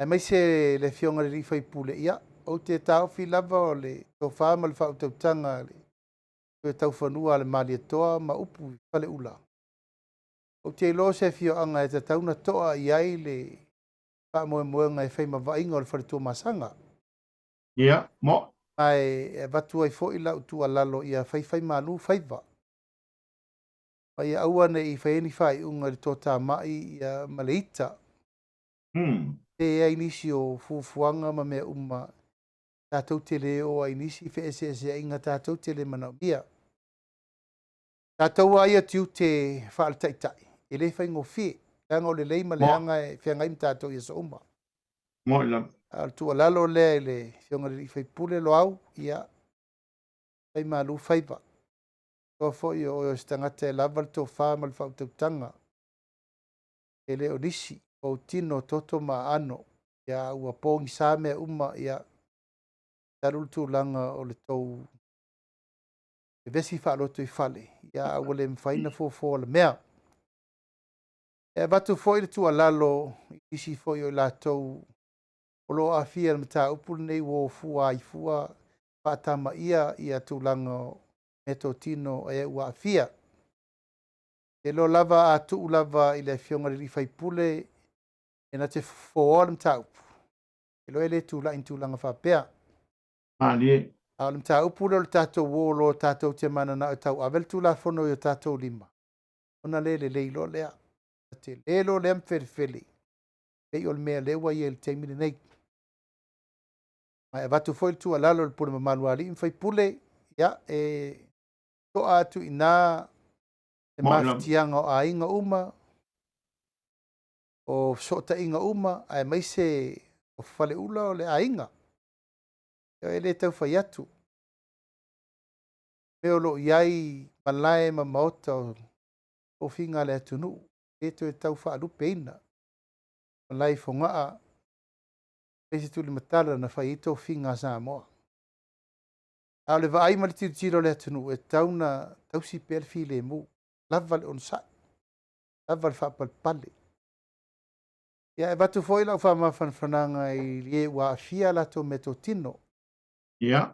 Aemaise le afioga i le alii faipule, ia, ou te taofi lava o le tofa ma le faautautaga a le toe taufanua a le Malietoa ma upu i Faleula. Ou te iloa se afioaga e tatau ona toa i ai le faamoemoega e fai ma vaaiga o le faletua masaga.
Ia, mo.
Ma e avatu ai foi lau tuualalo ia faifai malu faiva. Ma ia aua ne i fai ai ni faaiuga i le toatamai, ia, ma le ita. E ai nisi o fuafuaga ma mea uma tatou te le oo ai nisi feeseeseaiga tatou te le manaomia. Tatou a ia tiute faaletaitai, e le faigofie, leaga o le lelei ma le aga e feagai ma tatou i aso uma.
Mo lava.
A o le tuualalo lea i le afioga i le alii faipule Loau, ia, Fai malu faiva. Iloa foi o oe o se tagata e lava le tofa ma le faautautaga. E le o nisi, o ou tino, toto ma aano, ia ua pogisa mea uma, ia talu le tulaga o le tou vevesi faalotoifale, ia a ua le mafai ona fofo alamea. E avatu foi le tuualalo i nisi foi o i latou o lo o aafia i le mataupu lenei ua o fua ai fua faatamaia ia tulaga o meatotino o e ua aafia. E iloa lava a tuu lava i le Afioga i le sui usufono e na te fofoa le mataupu, e iloa e le tulai i ni tulaga faapea.
Malie.
A o le mataupu lea o le tatou o loa tatou te mananao e tauave le Tulafono i o tatou lima, ona le lelei loa lea. Tele loa lea ma felefele, pei o le mea lea ua i ai i le taimi lenei. Ma e avatu foi le tuualalo i le pule mamalu a alii ma faipule, ia, e to'a atu i ina le mafatiaga o aiga uma, o fesootaiga uma, aemaise o faleula o le aiga. E le tau fai atu. Mea o lo o i ai malae ma maota o tofiga a le atunuu, e le toe tau faalupeina. Malae i Fogaa, aemaise Tulimatala na fai ai tofiga a Samoa. A o le vaai ma le tilotilo a le atunuu, e tatau ona tausi pea le filemu, lava le onosai, lava le faapalepale. Ia, e avatu foi lau faamafanafanaga i e ua aafia a latou meatotino.
Ia.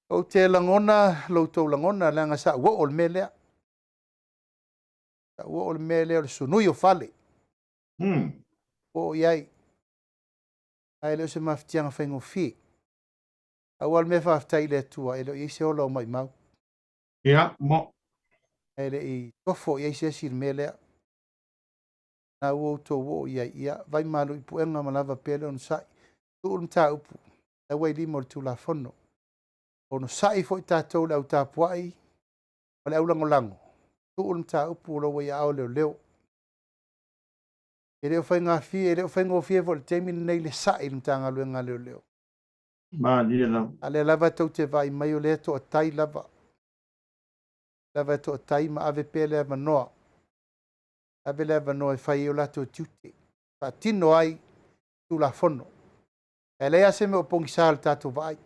Ou te lagona lo outou lagona, leaga sa ou oo i le mea lea. Sa ou oo i le mea lea o le sunui o fale. Oo i ai. Ae le o se mafatiaga faigofie. Aua le mea faafetai i le Atua, e le o i ai se ola o maumau.
Ia, mo.
E le i tofo i ai se isi i le mea lea. Na ua outou oo i ai, ia, vai malu i puega ma lava pea le onosai. Tuu le mataupu, aua i lima o le Tulafono. Onosai foi tatou le au tapuai ma le au lagolago, tuu le mataupu o lo o ua i aao leoleo. E le o faigofie, e le o faigofie foi i le taimi lenei le sa'i i le Matagaluega a Leoleo.
Malie lava.
A lea lava tou te vaai mai o lea e toatai lava. Lava e toatai ma ave pea le avanoa. Ave le avanoa e fai ai o latou tiute. Faatino ai Tulafono. E leai lava se mea o pogisa i le tatou vaai.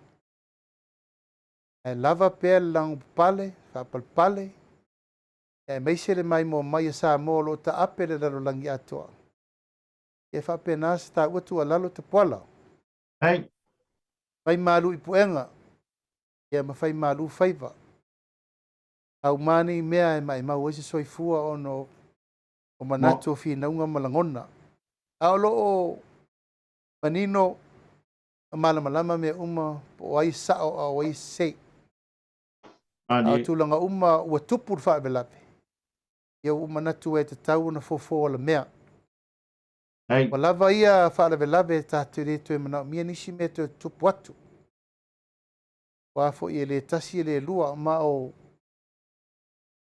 Ae lava pea le lagopale, faapalepale, aemaise le maimoa mai a Samoa o lo o taape le lalolagi atoa. E faapena se taua tuualalo Tapuala.
Hei.
Fai malu i puega, ia ma fai malu faiva. Auma nei mea e maimau ai se soifua ona o manatu o finauga ma lagona. A o lo o manino ma malamalama mea uma po o ai sao a o ai sese. A o tulaga uma ua tupu le faalavelave, ia ua manatu e tatau ona fofo alamea.
Hei.
Ua lava ia faalavelave tatou le toe manaomia nisi mea toe tupu atu. Aua foi e le tasi e le lua, ma o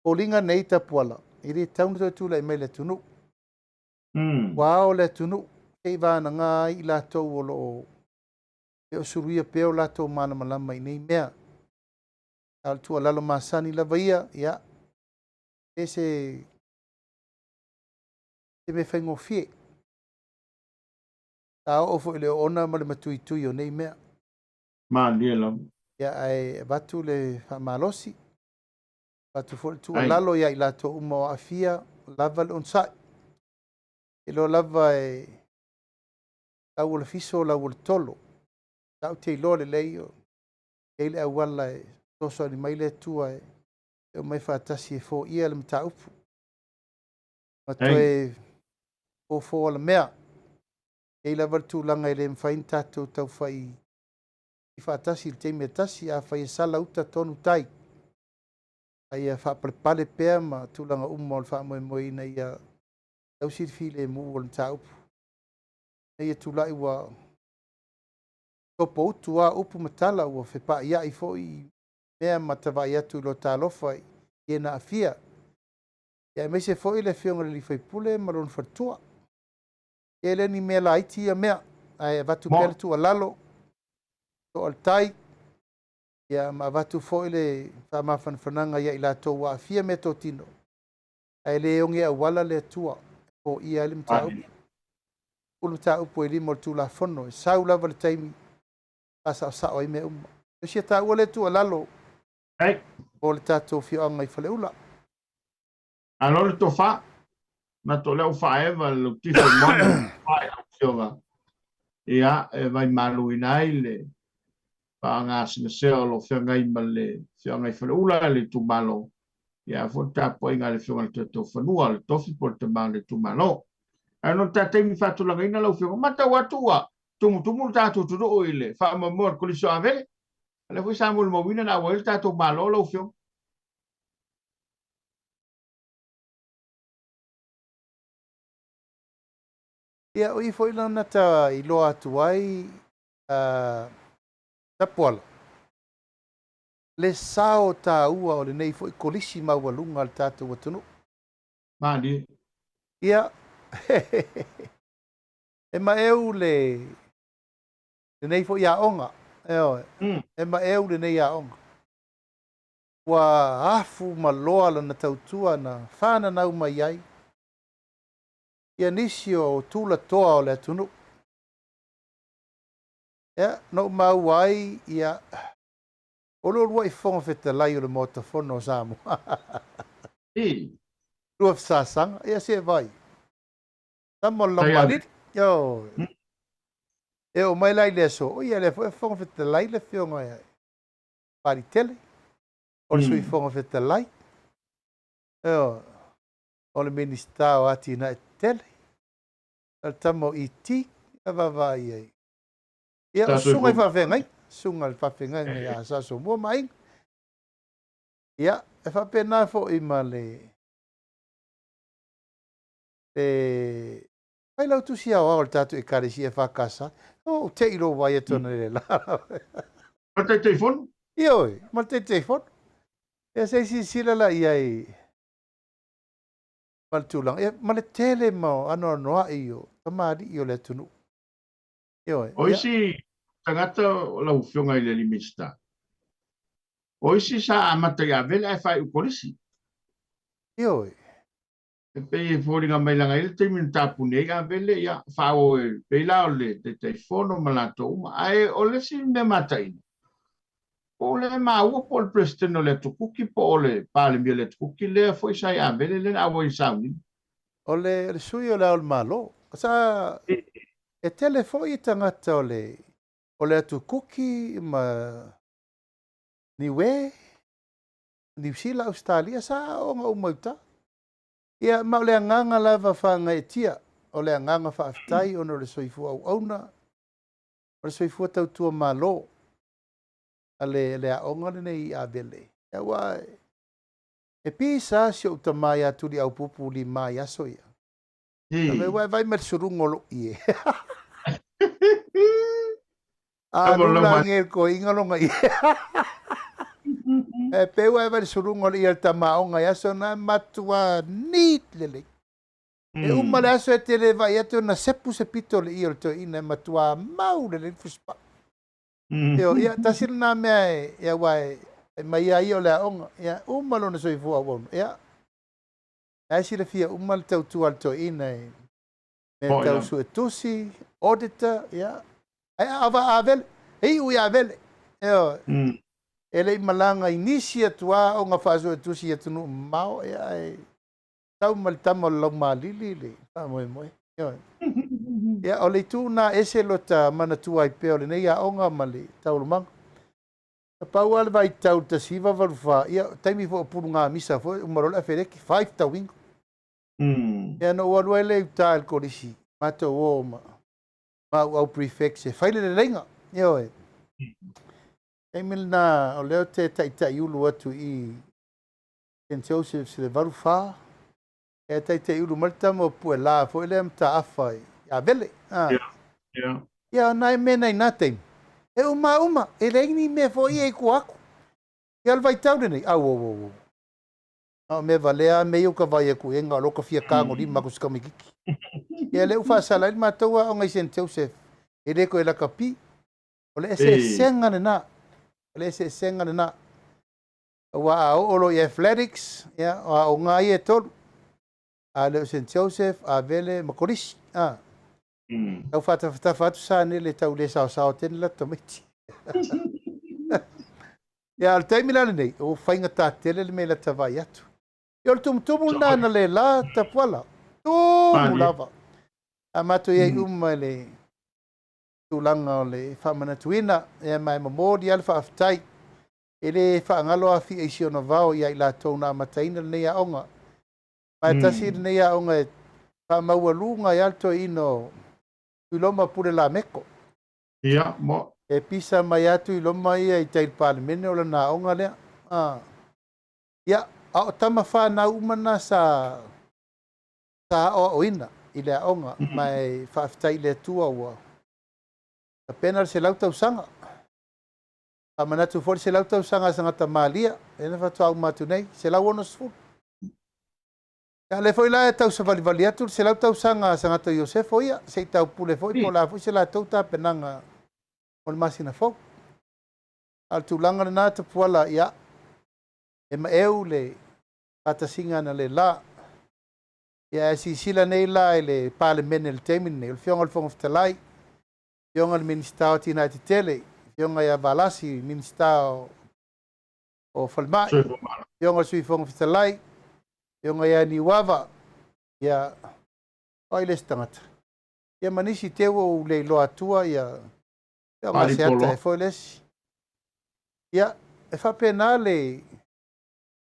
foliga nei Tapuala, e le tatau ona toe tulai mai le atunuu. Ua ao le atunuu, se i vanaga ai i latou o lo o e o suluia pea o latou malamalama i nei mea. A o le tuualalo masani lava ia, ia, e se mea faigofie. Sa oo foi i le oona ma le matuitui o nei mea.
Malie lava.
Ia, ae avatu le faamalosi, avatu foi le tuualalo ia i latou uma o aafia, lava le onosai. E iloa lava e lau o le fiso, lau o le tolo. Sa ou te iloa lelei o i ai le auala e fesoasoani mai le Atua e omai faatasi e foia le mataupu. Ma toe fofo alamea. E i ai lava le tulaga e le mafai ona tatou taufai faatasi i le taimi e tasi, a fai e sala uta tonu tai. A ia faapalepale pea ma tulaga uma o le faamoemoe ina ia tausi le filemu o le mataupu. Ina ia tulai ua topoutu a upu ma tala ua fepaiai foi mea ma tavaai atu i lo talofa i e na aafia. Ia aemaise foi le Afioga i le sui usufono ma lona faletua. E le ni mea laiti ia mea, ae avatu pea le tuualalo, to'a le tai, Ia, ma avatu foi le faamafanafanaga ia i latou ua aafia meatotino, ae le oge auala le Atua e foia ai le mataupu. O le mataupu e lima o le Tulafono, e sau lava le taimi faasaosao ai mea uma. O sia taua lea tuualalo mo le tatou afioaga i Faleula.
Malo le tofa. Manatu o lea ua faaeva le lautifo i moana i lau Afioga, ia, e vaimaluina ai le faagasegasea o lo o feagai ma le afioaga i Faleula, le itumalo, ia foi le tapuaiga a le Afioga i le Toetaufanua, le Tofi po o le Tama o le itumalo. Ae ona o le ta taimi faatulagaina lau Afioga, matau atu ua tumutumu le tatou atunuu i le faamoemoe o le Kolisi o Avele. O lea foi sa molimauina na auai le tatou Malo lau Afioga.
Ia, o i foi lana ta iloa atu ai Tapuala, le sao taua o lenei foi kolisi maualuga a le tatou atunuu.
Malie.
Ia, e maeu le lenei foi aoga, ioe, e maeu lenei aoga. Ua afu ma loa lana tautua na fananau mai ai ia nisi o tulatoa o le atunuu. Ia, na ou maua ai, ia, o lo uluai Fofoga Fetalai o le Maota Fono o Samoa. Lua fesasaga, ia se vai. Tama o le Laumalili. Ioe. E oo mai la i le aso, o ia lea foi e Fofoga Fetalai le Afioga ia Palitele, o le Sui Fofoga Fetalai, ioe, o le Minisita o Atinae Tetele, o le tama o ET, a vaavaai i ai. Ia, o susuga i faafeagaiga, susuga i le faafeagaiga ia Sa Asomua ma Aiga. Ia, e faapena foi ma le le Failautusi Aoao o le tatou Ekalesia EFKS. O, ou te i lou vaai atu analeila.
Ma le Taitaifono?
Ioe, ma le Taitaifono. Ia, se i silasila la i ai ma le tulaga. Ia, ma le tele ma anoanoai o tamalii o le atunuu. Ioe.
O isi tagata lau Afioga i le alii Minisita, o isi sa amata i Avele ae faaiu Kolisi.
Ioe.
E pei e foliga mai leaga e i ai le taimi na tapuni ai Avele, ia, faaauau e pei la o le Taitaifono ma latou uma. Ae o le isi mea mataina, po o le maua po o le Peresetene o le Atu Kuki po o le Palemia o le Atu Kuki lea foi sa i Avele lea na auai i le sauniga.
O le sui o le Ao o le Malo. Sa e tele foi tagata o le o le Atu Kuki ma Niue, Niu Sila, Ausetalia, sa aooga uma i uta. Ia, ma o le agaga lava faagaeetia, o le agaga faafetai ona o le soifua auauna, o le soifua tautua Malo a le, le aoga lenei i Avele. Ia, aua e pisa si ou tama ia Tuliaupupu lima i aso ia. Ave ua e vaai mai le suluga o lou ie. Alu la nge koinga longa ie. E pe ua e vaai le suluga o le ie o le tamaoga i aso na matua neat lelei. E uma le aso e te le vaai atu ona sepu se pito o le ie o le toeaina e matua mau lelei le fusipaa. Ioe, ia tasi lena mea e, ia aua e mai lava ia o le aoga, ia uma lona soifua auauna. Ia, la e silafia uma le tautua a le toeaina i mea tau suetusi, auditor, ia. Ae a va Avele, e iu i Avele. Ioe. E le i malaga i nisi atu aoga faasuetusi i atunuu mamao, ia, ae tau ma le tama o le Laumalili le faamoemoe. Ioe. Ia, o le itu lena e ese lota manatua ai pea o lenei aoga ma le taualumaga. Na pau lava le vaitau i le 1984, ia, taimi foi o pulugamisa foi, uma loa le afeleki, five tauiga. Ia, na ou alu ai lea i uta i le kolisi, matou o ma ma au au prefects e fai le leleiga. Ioe. Taimi lena, o lea ou te taitaiulu atu i i St Joseph's i le 84, e taitaiulu mai le tama o Puelā foi lea mataafa i Avele. Ah.
Yeah.
Ia, o nai mea nei nā taimi, e uma uma, e leai ni mea foi ia i tua atu. Ia, o le vaitau lenei, au, au, au, au. A o mea valea a mea ia ua ta vaai atu i ai, na o lo ta fia tagolima atu i si tamaitiiti. Ia, lea ua faasala ai le matou aoga i St Joseph, e le toe lakapi. O le eseesega lena. O le eseesega lena. Aua a oo loa i athletics, ia, o aoga lava ia e tolu. A le o St Joseph, Avele ma Kolisi. A. Tau faatafatafa atu Sanele e tau le saosao tele latou tamaiti. Ia, a o le taimi la lenei, ua faigata tele le mea i lata vaai atu. Ia, o le tumutumu lena na le la Tapuala. Tumu lava. A matou i ai uma i le tulaga o le faamanatuina, ia, ma e momoli lava le faafetai. E le faagalo afia i si ona vao ia i latou na amataina lenei aoga. Ma e tasi lenei aoga e faamaualuga ai lava le toeaina o Tuiloma Pule Lameko.
Ia, mo.
E pisa mai lava Tuiloma ia i tai i le Palemene o lana aoga lea. A. Ia, a o tama fanau uma na sa aoaoina i le aoga, ma e faafetai i le Atua ua tapena le 100 tausaga. Faamanatu foi le 100 tausaga a Sagata Malia, lea na faatoa uma atu nei, 160. Ia, lea foi la e tau savalivali atu le 100 tausaga a Sagata Iosefo ia, se i taupule foi po o le a foi se latou tapenaga mo le masina fou. A o le tulaga lena Tapuala, ia, e maeu le faatasiga analeila. Ia, ae silasila nei la i le Palemene i le taimi lenei, o le Afioga i le Fofoga Fetalai, Afioga i le Minisita o Atinae Tetele, Afioga ia Valasi, Minisita o Falemai, Afioga i le Sui Fofoga Fetalai, Afioga ia Niuava, ia, o ai le isi tagata? Ia ma nisi te ua ou le iloa atua, ia, ia o Gaseata e foi le isi. Ia, e faapena le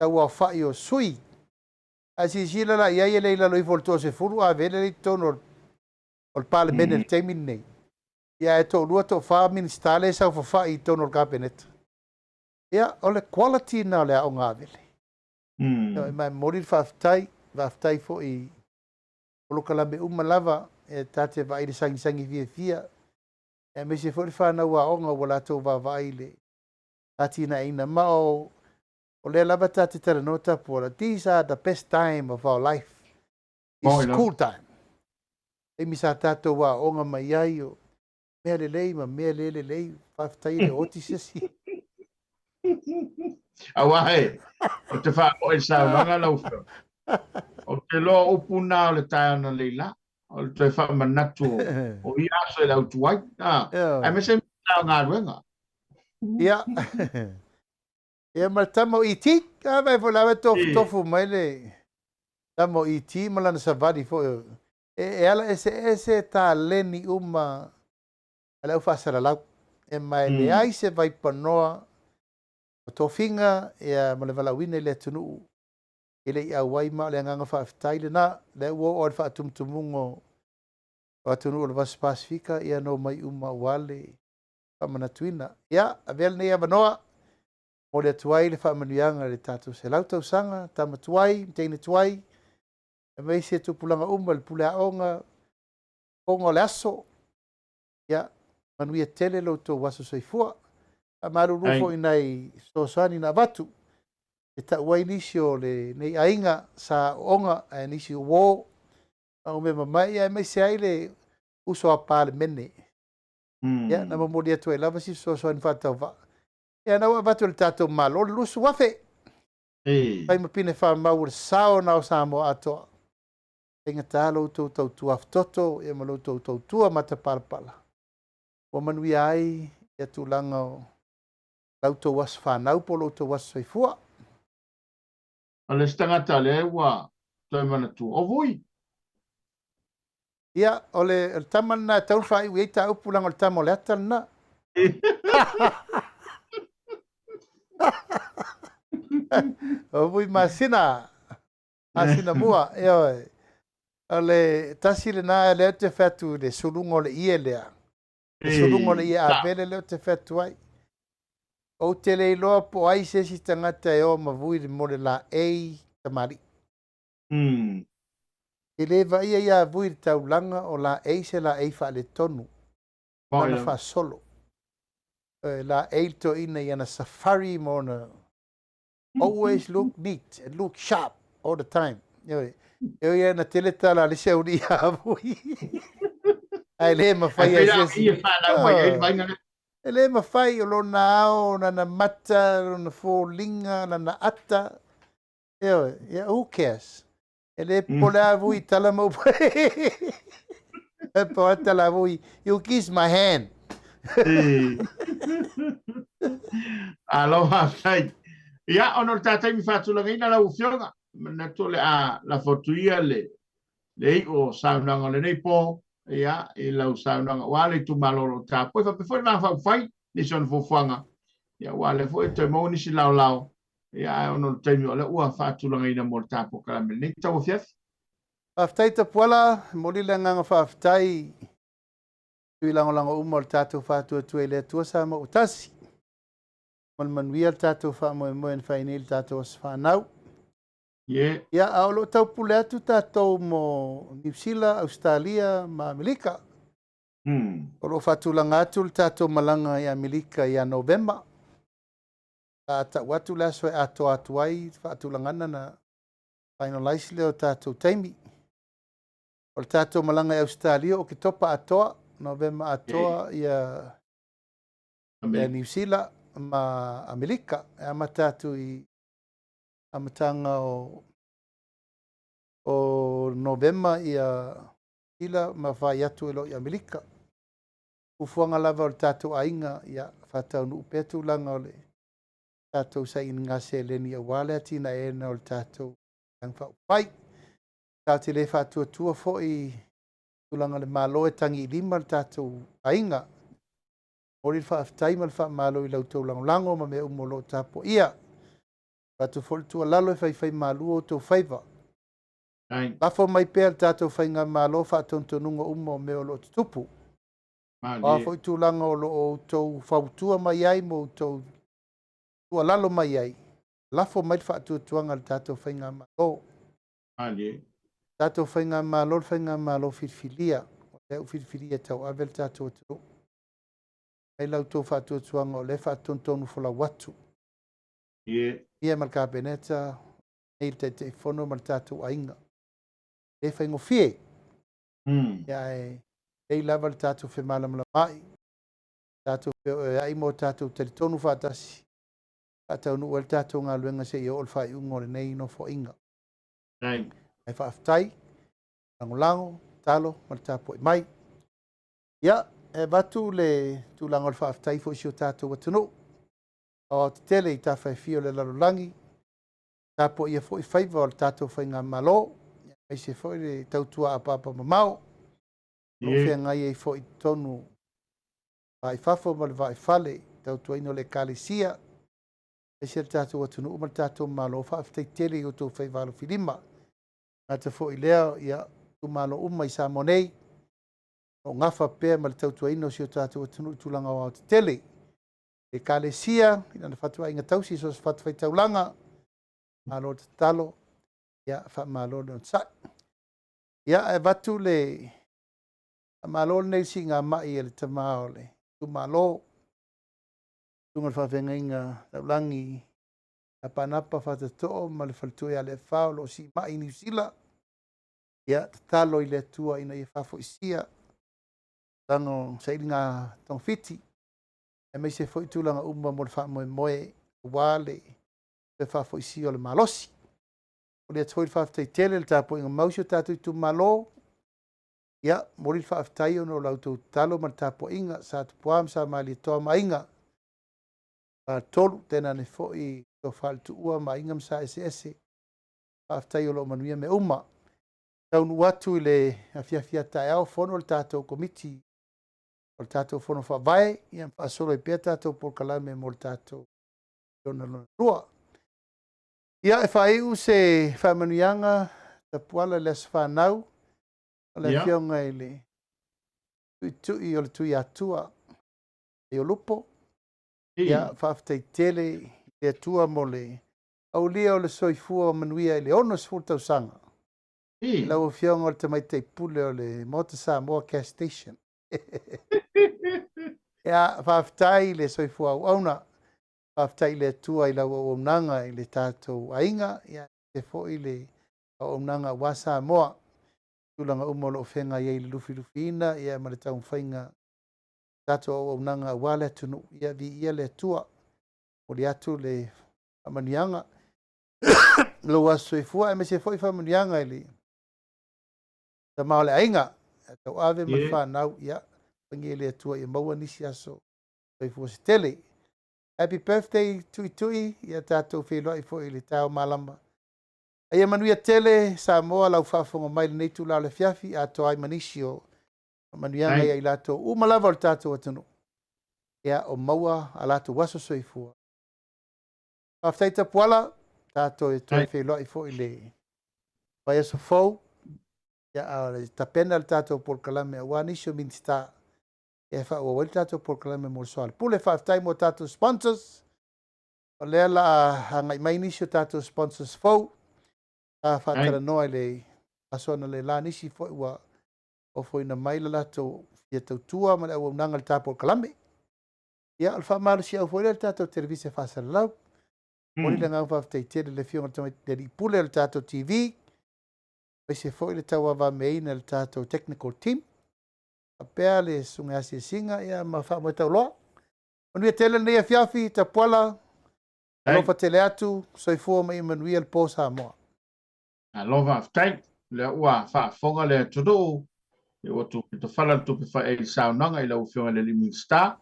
tauaofai o sui. Ae silasila la i ai e le i lalo ifo o le 30 Avele lea i totonu o le Palemene i le taimi lenei. Ia ae toalua toafa Minisita lea e saofafai i totonu o le Kapeneta. Ia, o le quality lena o le aoga Avele. Ma e momoli le faafetai, faafetai foi i polokalame uma lava e ta te vaai i le sagisagi fiafia, aemaise foi le fanau aoga ua latou vaavaai i le atinaeina. Ma o lea lava ta te talanoa Tapuala, these are the best time of our life, is school time. Taimi sa tatou aoga mai ai o mea lelei ma mea le lelei, faafetai e le oti se isi.
Aua e, o te whaako e saunoaga lau afioga. O te loa upu nā o le taeao analeila, o le toe faamanatu o ia aso e le au tuai. Aemaise Minisita o Galuega.
Ia. Ia ma le tama o ET, a vai foi lava e tofutofu mai le tama o ET ma lana savali foi. E ala eseese taleni uma a le au faasalalau. E ma e leai se vaipanoa o tofiga ia ma le valaauina i le atunuu e le i auai, ma o le agaga faafetai lena. Lea ua oo i le faatumutumuga o atunuu o le Vasa Pasifika, ia no mai uma aua le faamanatuina. Ia, avea lenei avanoa, momoli atu ai le faamanuiaga i le tatou 100 tausaga, tama tuai, teine tuai, aemaise tupulaga uma i le pule aoga, fofoga o le aso. Ia, manuia tele lo outou aso soifua. Faamalulu foi nai fesoasoani na avatu, e tau ai nisi o lenei aiga sa aooga, ae nisi o uo, ma mea mamae, ia aemaise ai le uso a Palemene. Ia, na momoli atu ai lava si fesoasoani faatauvaa. Ia, na ua avatu e le tatou Malo le 20,000. Fai ma pine faamau o le sao na o Samoa atoa. Faigata lo outou tautua atoto, ia ma lo outou tautua matapalapala. Ua manuia ai ia tulaga o la outou aso fanau po o lo outou aso soifua.
O le isi tagata lea ua toe manatua, o Vui.
Ia, o le tama lena e tatau ona faaiu i ai ta upu, leaga o le tama o le ata lena. O Vui Masina, Masina mua, ioe. O le tasi lena lea ou te fai atu i le suluga o le ie lea. Le suluga o le ie Avele lea ou te fai atu ai. Ou te le iloa po o ai se isi tagata e o ma Vui le mo le laei tamalii. E le vaaia ia Vui le taulaga o laei se laei faaletonu. Lana faasolo. Laei le toeaina i ana safari ma ona always look neat and look sharp all the time. E ui lava ina tele tala a le isi aualii ia Vui. Ae le mafai e se isi. E le mafai o lona ao, lana mata, lona foliga, lana ata. Ioe, ia who cares? E le popole lava Vui i tala ma upu. E pau lava tala a Vui, you kiss my hand.
Alo faafetai. Ia, ona o le ta taimi faatulagaina lau Afioga, manatu o le a lafo atu ia le le iu o saunoaga o lenei po, ia, i lau saunoaga aua le itumalo o lo o tapuai, faapea foi le Vaega Faaupufai, nisi o ana fuafuaga, ia, aua o lea foi e toe maua nisi laolao, ia, ae ona o le taimi o lea ua faatulagaina mo le ta polokalame i lenei tauafiafi.
Faafetai Tapuala, e momoli le agaga faafetai i sui lagolago uma o le tatou faatuatua i le Atua Samoa ua tasi. Mo le manuia le tatou faamoemoe na fai nei i le tatou aso fanau. Ia, a o lo o taupule atu tatou mo Niu Sila, Ausetalia ma Amerika. O lo o faatulaga atu le tatou malaga i Amerika ia Novema. Sa tau atu le aso e atoa atu ai le faatulagana na finalize lea o tatou taimi. O le tatou malaga i Ausetalia o Oketopa atoa, Novema atoa ia ia Niu Sila ma Amerika. E amata atu i amataga o Novema ia Sila ma fai atu e lo i Amerika. Fuafuaga lava o le tatou aiga, ia faataunuu pea tulaga o le tatou sailiga seleni aua le atinaeina o le tatou Vaega Faaupufai. Tatou te le faatuatua foi i tulaga o le Malo e tagi i lima le tatou aiga. Momoli le faafetai ma le faamalo i la outou lagolago ma mea uma o lo o tapuaia. Avatu foi le tuualalo e faifaimalu outou faiva. Lafo mai pea le tatou faigamalo faatonutonuga uma o mea o lo o tutupu. O a foi tulaga o lo o outou fautua mai ai ma outou tuualalo mai ai, lafo mai le faatuatuaga i le tatou faigamalo. Tatou faigamalo le faigamalo filifilia, o lea ua filifilia e tauave le tatou atunuu. Mai la outou faatuatuaga o lea e faatonutonu folau atu. Ia ma le Kapeneta, nei le Taitaifono ma le tatou aiga. E le faigofie. Ia ae lelei lava le tatou femalamalamaai, tatou feoeoeai ma o tatou talitonu faatasi, faataunuu ai le tatou galuega seia oo i le faaiuga o lenei Nofoaiga. Ae faafetai, lagolago, tatalo ma le tapuai mai. Ia, e avatu le tulaga o le faafetai foi i si o tatou atunuu, aoaotetele i tafa e fia o le lalolagi, tapuaia foi faiva o le tatou faigamalo, aemaise foi le tautua apaapa mamao, o lo o feagai ai foi i totonu va i fafo ma le va i fale, tautuaina o le Ekalesia, aemaise le tatou atunuu ma le tatou Malo. Faafetai tele i outou faiva alofilima. Gata foi i lea, ia, itumalo uma i Samoa nei, o lo o gafa pea ma le tautuaina o si o tatou atunuu i tulaga aoaotetele. Ekalesia i lana fatuaiga tausi i so o se fatafaitaulaga, malo tatalo, ia faamalo le onosai. Ia, ae avatu le faamalo lenei siigamai a le tama o le itumalo, susuga i le faafeagaiga Taulagi Apanapa Fatatoo ma le faletua ia Leafa o lo o siimai i Niu Sila. Ia, tatalo i le Atua ina ia faafoisia tulaga o sailiga togafiti, aemaise foi tulaga uma mo le faamoemoe aua le toe faafoisia o le malosi. Momoli atu foi le faafetai tele i le tapuaiga mau a si o tatou itumalo. Ia, momoli le faafetai ona o la outou tatalo ma le tapuaiga, Sa Tupua ma Sa Malietoa ma Aiga, Faletolu, tainane foi Tofa i le Tuua ma Aiga ma Sa Eseese. Faafetai o lo o manuia mea uma. Taunuu atu i le afiafi a taeao, fono le tatou Komiti o le tatou Fono Faavae, ia ma faasolo ai pea tatou polokalame mo le tatou lona lona lua. Ia, e faaiu se faamanuiaga Tapuala i le aso fanau o le Afioga i le Tuitui o le Tuiatua Aiolupo. Ia, faafetai tele i le Atua mo le aulia o le soifua manuia i le 60 tausaga. Lau Afioga o le Tamaitai Pule o le Maota Samoa Gas Station. Ia, faafetai i le soifua auauna. Faafetai i le Atua i lau auaunaga i le tatou aiga, ia, aemaise foi le auaunaga aua Samoa, tulaga uma o lo o feagai ai i le lufilufiina, ia, ma le taumafaiga. Tatou auaunaga aua le atunuu, ia viia le Atua. Momoli atu le faamanuiaga i lou aso soifua aemaise foi faamanuiaga i le tama o le aiga ia Tauave ma le fanau. Ia alofagia e le Atua ia maua nisi aso soifua se tele. Happy birthday Tuitui, ia tatou feiloai foi i le taeao malama. A ia manuia tele Samoa lau faafofoga mai i lenei itula o le afiafi atoa ai ma nisi o faamanuiaga ia i latou uma lava o le tatou atunuu ia o maua a latou aso soifua. Faafetai Tapuala, tatou e toe feiloai foi i le vaiaso fou ia a o le tapena le tatou polokalame aua nisi o Minisita e faaauau ai le tatou polokalame mo le soalepule. Faafetai mo tatou sponsors, o lea la a agai mai nisi o tatou sponsors fou sa faatalanoa i le aso analeila, nisi foi ua ofoina mai le latou fia tautua ma le auaunaga i le ta polokalame. Ia, o le faamalosiau foi lea i le tatou televise faasalalau. Momoli le agaga faafetai tele i le Afioga i le Alii Pule o le tatou TV, aemaise foi le tauavameaina e le tatou technical team, faapea le susuga ia Asiasiga ia ma faamoe tauloa. Manuia tele lenei afiafi, Tapuala, alofa tele atu, soifua ma ia manuia le po Samoa.
Malo faafetai. O lea ua faafofoga le atunuu, ua tupe tafala le tupe fai ai i saunoaga i lau Afioga i le alii Minisita.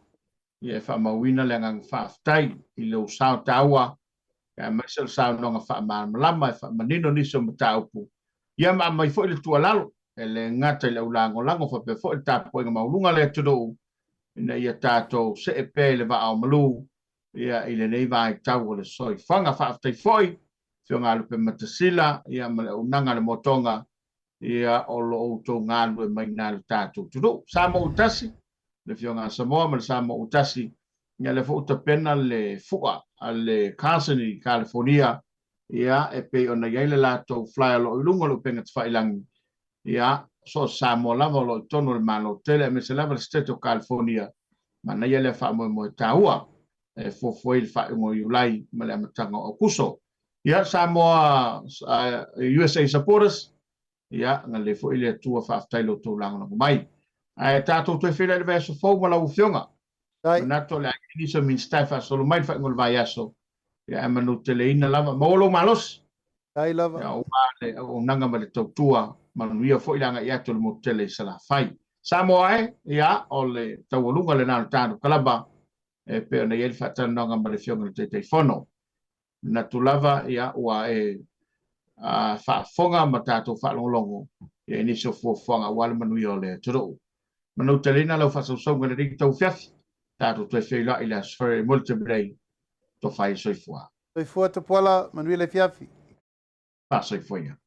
Ia e faamauina le agaga faafetai i lou sao taua, aemaise o le saunoaga faamalamalama e faamanino nisi o mataupu, ia ma aumai foi le tuualalo e le gata i le au lagolago faapea foi le tapuaiga maualuga a le atunuu ina ia tatou see pea i le vaa o malu ia i lenei vaitau o le soifuaga. Faafetai foi Afioga a Lupematasila ia ma le auaunaga a le Motoga ia o lo outou galulue mai ina le tatou atunuu. Samoa ua tasi, le Afioga a Samoa ma le Samoa ua tasi, ia lea foi ua tapena le fua a le Carson i California ia e pei ona i ai le latou flyer o lo o i luga o le upega tafailagi ia so o se Samoa lava o lo o i totonu o le Malo tele aemaise lava le State o California. Manaia lea faamoemoe taua e fuafua ai le faaiuga o Iulai ma le amataga o Aukuso. Ia, Samoa USA supporters, ia, galulue foi le Atua, faafetai lo outou lagolago mai. Ae tatou toe feiloai i le vaiaso fou ma lau Afioga. Manatu o le a i ai nisi o Minisita e faasolo mai le faaiuga o le vaiaso, ia ae manuteleina lava. Maua lou malosi.
Faafetai lava.
Ia, aua le auaunaga ma le tautua, manuia foi le agai atu o le motu tele i Salafai. Samoa e, ia, o le taualuga lena o le tanu kalaba, e pei ona i ai le faatalanoaga ma le Afioga i le Taitaifono. Manatu lava, ia, ua e faafofoga ma tatou faalogologo ia i nisi o fuafuaga aua le manuia o le atunuu. Manuteleina lau faasausauga i lenei tauafiafi, tatou toe feiloai i le Aso Faraile mo le taimi nei. Tofa i soifua.
Soifua Tapuala, manuia le afiafi.
Faasoifua ia.